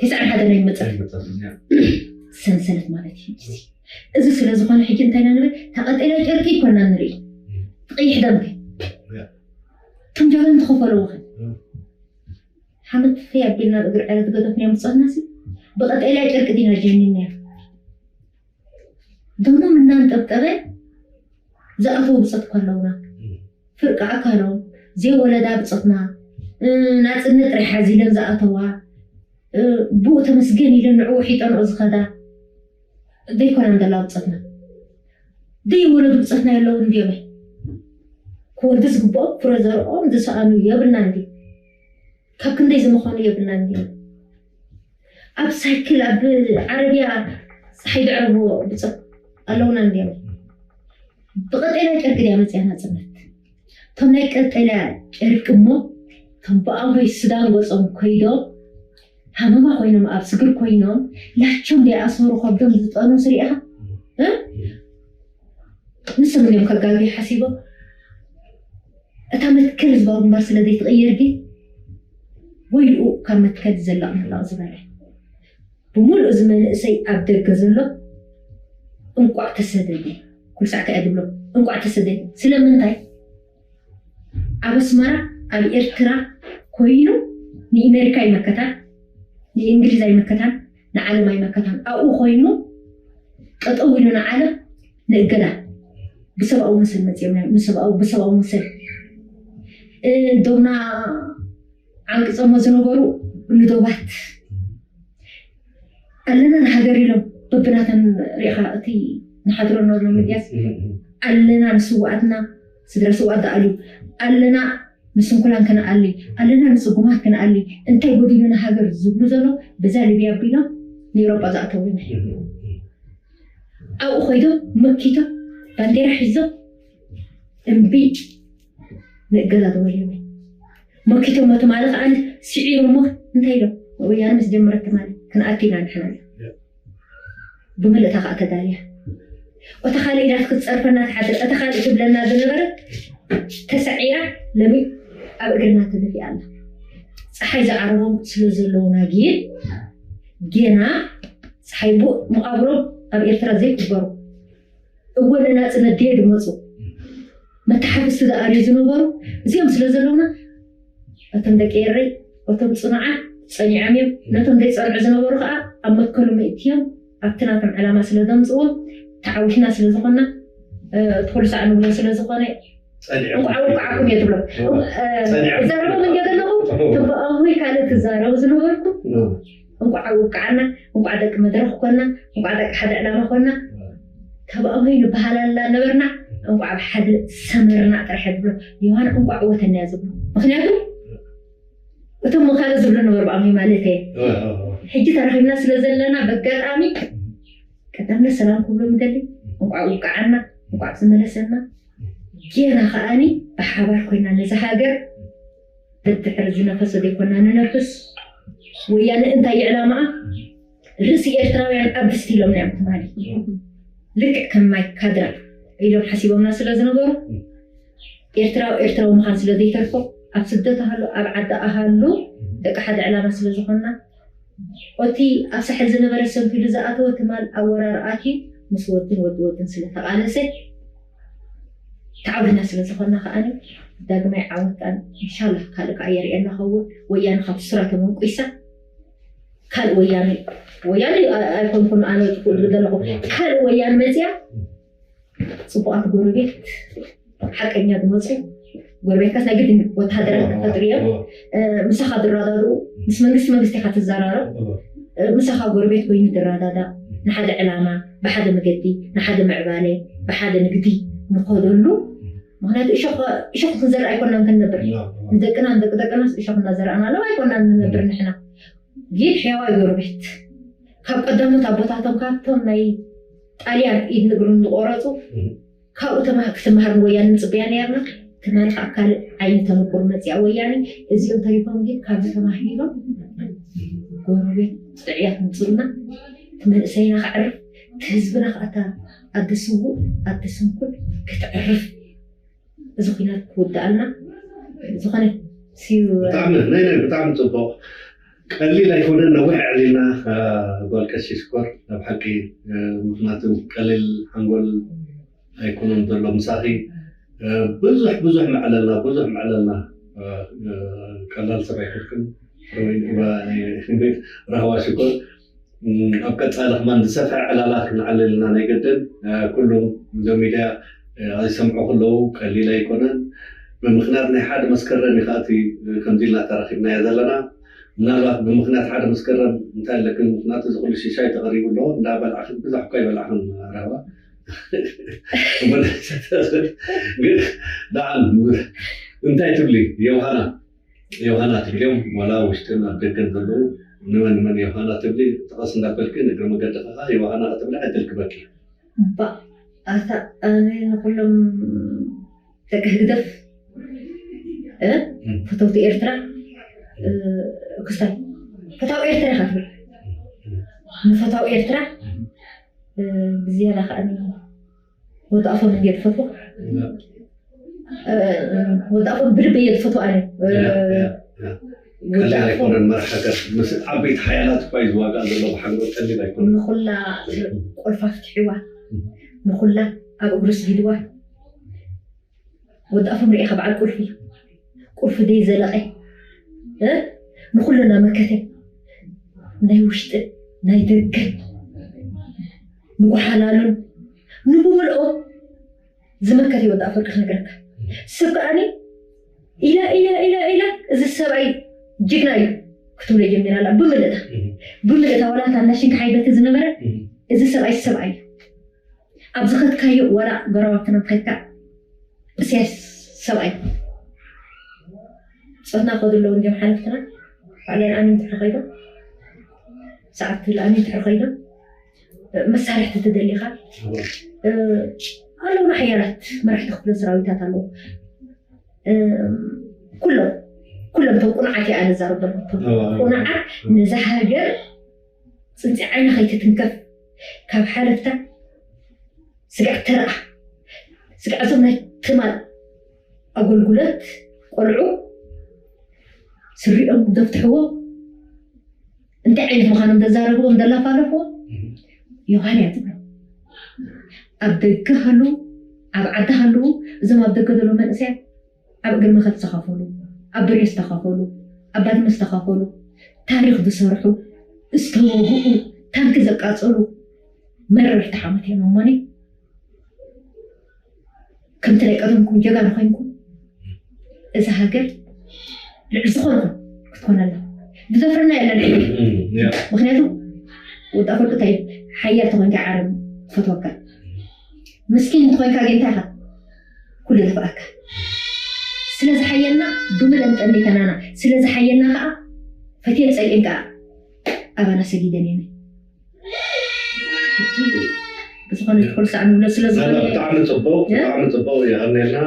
ተስዓን ሓደን ኣይመፀን ሰንሰለት ማለት እዩ እዚ ስለ ዝኾነ ሕጂ እንታይ ኢና ንብል ተቐጠልያ ጨርቂ ይኮና ንርኢ ትቐይሕ ደምከ ትንጀበን ተኸፈለዎ ኸ ሓመድ ፍይ ኣቢልና እግሪ ዕረ ትገደፍና ምፀናሲ ብቐጠልያ ጨርቂ ዲና ጀኒና ደሞም እናንጠብጠበ ዝኣተው ብፀት እኳ ኣለውና ፍርቂ ኣካሎም ዘይወለዳ ብፀትና ናፅነት ጥራሕ ሓዚለን ዝኣተዋ ብኡ ተመስገን ኢለን ንዕኡ ሒጠንኦ ዝኸዳ ዘይኮና እንደላ ብፀትና ደይ ወለዱ ብፀትና የለውን እንዲዮመ ክወልዱ ዝግብኦም ፍረ ዘርኦም ዝሰኣኑ የብልና እንዲ ካብ ክንደይ ዝመኾኑ የብልና እንዲ ኣብ ሳይክል ኣብ ዓረብያ ፀሓይ ድዕረብዎ ብፀት ኣለውና እንዲዮመ ብቐጠና ጨርቂ ድያ መፅያ ናፅነት እቶም ናይ ቀጠልያ ጨርቂ እሞ ከም ብኣውዶይ ሱዳን ገጾም ኮይዶም ሃመማ ኮይኖም ኣብ ስግር ኮይኖም ላቸው እንዳይኣሰሩ ከብዶም ዝጠኑ ስሪእኻ ንሶም እዮም ከጋጊ ሓሲቦም እታ መትከል ህዝባዊ ግንባር ስለ ዘይትቕየር ግን ወይልኡ ካብ መትከል ዘላቕ መላቕ ዝበለ ብምሉእ እዚ መንእሰይ ኣብ ደገ ዘሎ እንቋዕ ተሰደደ ኩልሳዕ ከኣ ድብሎ እንቋዕ ተሰደደ ስለምንታይ ኣብ ኣስመራ ኣብ ኤርትራ ኮይኑ ንእሜሪካ ይመከታን ንእንግሊዝ ኣይመከታን ንዓለም ኣይመከታን ኣብኡ ኮይኑ ጠጠው ኢሉ ንዓለም ንእገዳ ብሰብኣዊ መሰል መፅኦም ብሰብኣዊ መሰል ዶብና ዓንቅፀሞ ዝነበሩ ንዶባት ኣለና ንሃገር ኢሎም በብናተን ሪኢኻ እቲ ንሓድሮ ነርሎ ሚድያስ ኣለና ንስዋኣትና ስድራ ስዋኣት ደኣልዩ ኣለና ንስንኩላን ክንኣሊ ኣለና ንፅጉማት ክንኣሊ እንታይ ጎዲሉና ሃገር ዝብሉ ዘሎ በዛ ሊብያ ኣቢሎም ንኤሮጳ ዝኣተው ኢና ኣብኡ ኮይዶም መኪቶም ባንዴራ ሒዞም እምቢ ንእገዳ ተበልዮም መኪቶም። እቲ ማለ ከዓ ስዒሮሞ እንታይ ኢሎም? ወያነ ምስ ጀመረት ትማሊ ክንኣቲ ኢና ንሕና። ብምልእታ ከዓ ተዳልያ፣ እታ ካልእ ኢላት ክትፀርፈና ትሓድር፣ እታ ካልእ ትብለና ዝነበረት ተሰዒራ ለሚ ኣብ እግርና ተደፊኣ ኣላ። ፀሓይ ዝዓረቦም ስለ ዘለውና ግን ገና ፀሓይ ቡ መቓብሮም ኣብ ኤርትራ ዘይቅበሩ እወ ንናፅነት ድየ ድመፁ መተሓፍስቲ ዝኣርዩ ዝነበሩ እዚኦም ስለ ዘለውና እቶም ደቂ ኤረይ እቶም ፅኑዓት ፀኒዖም እዮም። ነቶም ዘይፀንዑ ዝነበሩ ከዓ ኣብ መትከሎም እትዮም ኣብቲ ናቶም ዕላማ ስለ ዘምፅዎም ተዓዊትና ስለ ዝኾና እቲ ኩሉ ሳዕ ንብሎ ስለ ዝኾነ እንቋዕ ውቃዓኩም እየ ትብሎ። እዛረቦም እንደ ዘለኹ ትበኣሁይ ካልእ ትዛረቡ ዝነበርኩ እንቋዕ ውቃዓና፣ እንቋዕ ደቂ መድረኽ ኮና፣ እንቋዕ ደቂ ሓደ ዕላማ ኮና። ተባእሙይ ንበሃል ኣላ ነበርና፣ እንቋዕ ኣብ ሓደ ሰመርና ጥራሕ እየ ዝብሎ። ዮሃና እንቋዕ ወተና እያ ዝብሎ። ምክንያቱ እቶም ካልእ ዝብሎ ነበሩ ብኣሙይ ማለት እየ። ሕጂ ተራኺብና ስለ ዘለና በጋጣሚ ቀዳምነት ሰላም ክብሎ ምደሊ። እንቋዕ ውቃዓና፣ እንቋዕ ዝመለሰና። ጌና ከኣኒ ብሓባር ኮይና ነዛ ሃገር በድሕሪ ዝነፈሰ ዘይኮና ንነፍስ። ወያነ እንታይ ዕላማኣ? ርእሲ ኤርትራውያን ኣብ ድስቲ ኢሎም እዮም ትማሊ። ልክዕ ከም ማይ ካድራ ኢሎም ሓሲቦምና ስለ ዝነበሩ ኤርትራዊ ኤርትራዊ ምዃን ስለ ዘይተርፎ ኣብ ስደት ኣሃሉ ኣብ ዓዲ ኣሃሉ ደቂ ሓደ ዕላማ ስለ ዝኾንና እቲ ኣብ ሳሕል ዝነበረ ሰንፊሉ ዝኣተወ ትማል ኣብ ወራር ኣትዩ ምስ ወድን ወዲ ወድን ስለ ተቓለሰ ተዓዊትና ስለ ዝኾንና ከኣኒ ዳግማይ ዓወት ከኣኒ ኢንሻላህ ካልእ ከኣ የርእየና ኸውን። ወያነ ካብ ስራ ተመንቁሳ ካልእ ወያነ ወያነ ኣይኮንኩን ኣነ ትኽእሉ ዘለኹ ካልእ ወያነ መፅያ ፅቡቓት ጎረቤት ሓቀኛ ዝመፁ ጎረቤትካስ ናይ ግድን ወታደራት ክፈጥሩ እዮም። ምሳኻ ዝረዳድኡ ምስ መንግስቲ መንግስቲ ኢኻ ትዘራረብ። ምሳኻ ጎረቤት ኮይኑ ዝረዳዳ ንሓደ ዕላማ ብሓደ መገዲ ንሓደ ምዕባለ ብሓደ ንግዲ ንኸደሉ ምክንያቱ እሾኽ ክንዘርእ ኣይኮናን ክንነብር ንደቅና ንደቂ ደቅናስ እሾኽ እናዘረእና ኣለዉ ኣይኮናን ንነብር ንሕና ግን ሕያዋይ ጎረቤት ካብ ቀዳሞት ኣቦታቶም ካብቶም ናይ ጣልያን ኢድ ንእግሩን ዝቆረፁ ካብኡ ተማህ ክትመሃር ንወያነ ንፅበያ ነይርና። ትማሊ ከዓ ካልእ ዓይነት ተመኩሮ መፂኣ ወያነ። እዚኦም ተሪፎም ግን ካብዚ ተማሂሮም ጎረቤት ጥዕያት ምፅኡና እቲ መንእሰይና ከዕርፍ እቲ ህዝብና ከዓ ኣደ ስውእ ኣደ ስንኩል ክትዕርፍ እዚ ኩናት ክውድኣልና ዝኾነ ሲዩ ብጣዕሚ ናይ ናይ ብጣዕሚ ፅቡቕ ቀሊል ኣይኮነን ነዊሕ ኣዕሊልና ጓል ቀሺ ሽኮር ናብ ሓቂ ምክንያቱ ቀሊል ሓንጎል ኣይኮነን ዘሎ ምሳኺ ብዙሕ ብዙሕ መዕለልና ብዙሕ መዕለልና ቀላል ሰብ ኣይኮንክን ራህዋ ሽኮር ኣብ ቀፃሊ ከማን ዝሰፍሐ ዕላላ ክንዓልል ኢና ናይ ግድን ኩሉም እዞም ሚድያ ዝሰምዑ ከለዉ ቀሊል ኣይኮነን ብምክንያት ናይ ሓደ መስከረም እዩ ከኣቲ ከምዚ ኢልና ተራኪብናዮ ዘለና ምናልባት ብምክንያት ሓደ መስከረም እንታይ ኣለክን ምክንያቱ እዚ ኩሉ ሽሻይ ተቀሪቡ ኣለዎ እንዳበልዓክን ብዙሕ እኳ ይበልዓክን ራህዋ ግን ደዓም እንታይ ትብሊ የውሃና ዮሃና ትብልዮም ዋላ ውሽጥን ኣብ ደገን ዘለዉ ንመን ንመን ዮሃና ትብሊ ጠቐስ እንዳበልኪ ንእግሪ መገዲ ከኣ ዮሃና ክትብሊ ዕድል ክበኪ። እባ ኣታ ኣነ ንኩሎም ደቂ ህግደፍ እ ፈተውቲ ኤርትራ እ ክስታይ ፈታው ኤርትራ ኢኻ ትብል ንፈታው ኤርትራ እ ብዝያዳ ከኣ ወዲ ኣፎም እንድየ ዝፈትዎ ወዲ ኣፎም ብልበይ እየ ዝፈትዎ ኣነ ቀሊል ኣይኮነን መራሕ ሃገር ምስ ዓበይቲ ሓያላት እኳ እዩ ዝዋጋእ ዘሎ ብሓንጎል ቀሊል ኣይኮነን ንኩላ ቁልፋ ፍትሕዋ ንኩላ ኣብ እግሩ ስጊድዋ ወዲ ኣፎም ርኢኻ በዓል ቁልፊ ቁልፊ ደይ ዘለቐ ንኩሉ እናመከተ ናይ ውሽጢ ናይ ደገ ንጓሓላሉን ንብምልኦ ዝመከተ ወዲ ኣፈርቂ ክነግረካ ሰብ ከኣኒ ኢላ ኢላ ኢላ ኢላ እዚ ሰብኣይ ጅግና እዩ ክትብሎ ጀሚራ ኣላ ብምልእታ ብምልእታ ዋላ እታ ናሽን ክሓይበቲ ዝነበረ እዚ ሰብኣይ ሰብኣይ እዩ ኣብ ዝኸድካዮ ዋላ ጎረባብትና ከድካ እስያስ ሰብኣይ ፆትና ከዱ ኣለዉ እንዲም ሓለፍትና ባዕለን ኣሚን ትሕር ከይዶም ሰዓብቲ ኣሚን ትሕር ከይዶም መሳርሕቲ ትደሊኻ ኣለውና ሓያላት መራሕቲ ክፍለ ሰራዊታት ኣለዉ። ኩሎም ኩሎም እቶም ቁኑዓት እየ ኣነ ዛረብ ዘለኹ። ቁኑዓት ነዛ ሃገር ፅንፂ ዓይና ከይትትንከፍ ካብ ሓለፍታ ስጋዕ ተረኣ ስጋዕ እዞም ናይ ትማል ኣገልግሎት ቆልዑ ስሪኦም ደፍትሕዎ እንታይ ዓይነት ምዃኖም ደዛረብዎም ደላፋለፍዎ ዮሃን እያ ትብሎ። ኣብ ደገ ሃሉ ኣብ ዓዲ ሃሉ እዞም ኣብ ደገ ዘሎ መንእሰያት ኣብ እግሪ መኸት ዝተኻፈሉ ኣብ ብሬ ዝተኻፈሉ ኣብ ባድመ ዝተኻፈሉ ታሪኽ ዝሰርሑ ዝተወግኡ ታንኪ ዘቃፀሉ መረርቲ ሓሞት እዮም እሞኒ ከምቲ ናይ ቀደምኩም ጀጋኑ ኮይንኩም እዛ ሃገር ልዕሊ ዝኾነ ክትኮነላ ብዘፍረና የለን። ምክንያቱ ወጣ ፈልጡ እንታይ ሓያል ተኮንካ ዓረብ ፈትወካ ምስኪን እንተኮንካ ጌንታ ኢኻ ኩሉ ዝፍኣካ ስለ ዝሓየልና ብምለን ጠሚተናና ስለ ዝሓየልና ከዓ ፈትየን ፀሊኤን ከዓ ኣባና ሰጊደን የነ ዝኾነ ኩሉ ሳዕ ንብሎ ስለ ዝኾነ ብጣዕሚ ፅቡቅ ብጣዕሚ ፅቡቅ የቀንየልና።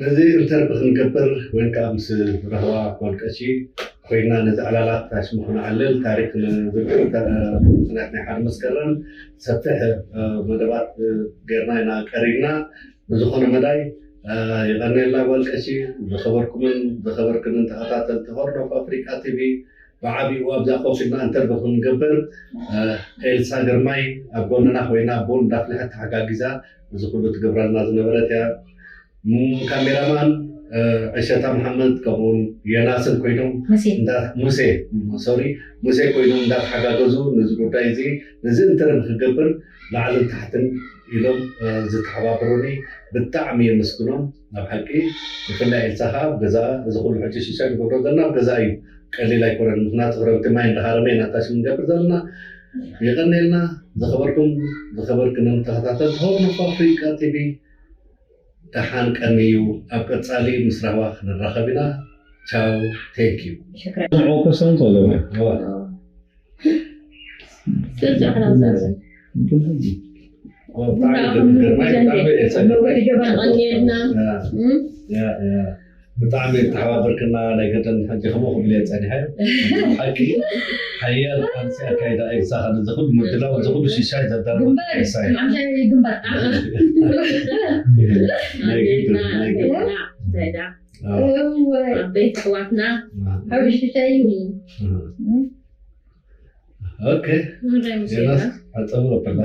ነዚ ኢንተርቪ ክንገብር ወይ ከዓ ምስ ረህዋ ጓል ቀሺ ኮይና ነዚ ዕላላት ታሽሙ ክንዓልል ታሪክ ንዝክር ምክንያት ናይ ሓደ መስከረም ሰፊሕ መደባት ጌርና ኢና ቀሪብና። ብዝኾነ መዳይ የቐንየልና ጓል ቀሺ ዝኸበርኩምን ዝኸበርክንን ተኸታተልቲ ሆርን ኦፍ ኣፍሪቃ ቲቪ ብዓቢኡ ኣብዛ ኮፍ ኢልና እንተርቢ ክንገብር ኤልሳ ግርማይ ኣብ ጎንና ኮይና ቡን እንዳፍልሐት ተሓጋጊዛ እዚ ኩሉ ትገብረልና ዝነበረት እያ። ካሜራማን ዕሸታ መሓመድ ከምኡውን የናስን ኮይኖም ሙሴ ሶሪ ሙሴ ኮይኖም እንዳተሓጋገዙ ነዚ ጉዳይ እዚ ነዚ እንተረቢ ክገብር ላዕልን ታሕትን ኢሎም ዝተሓባበሩኒ ብጣዕሚ የመስግኖም። ናብ ሓቂ ብፍላይ ኤልሳ ከዓ ገዛ እዚ ኩሉ ሕጂ ሽሻ ንገብሮ ዘለና ገዛ እዩ። ቀሊል ኣይኮነን። ምክንያቱ ክረምቲ ማይ እንዳሃረመ ኢና ታሽም ንገብር ዘለና። የቀንየልና። ዝኸበርኩም ዝኸበርክንን ተኸታተልቲ ሆርን ኦፍ ኣፍሪቃ ቲቪ ደሓን ቀንዩ። ኣብ ቀጻሊ ምስ ራህዋ ክንራኸብ ኢና። ቻው። Thank you። ሽክረን። ንዕኡ ክሰምቶ ገበ። ስርጫ ክናዘር ብጣዕሚ ግርማይ ብጣዕሚ የጸግም። ተቐንየልና። ያ፣ ያ። ብጣዕሚ ተሓባበርክና ናይ ገደን ሕጂ ከምኡ ክብል እየ ጸኒሐ ሓቂ ሓያል ቃልሲ ኣካይዳ ኤልሳ ካብ እዚ ኩሉ ምድላው እዚ ኩሉ ሽሻይ ዘዳለወ ኤልሳ እዩ። ግንባር ናይ ግድን ናይ ግድን ዓበይቲ ኣሕዋትና ሓብሽሻይ ኦኬ ዮናስ ሓፀቡ ኣበላ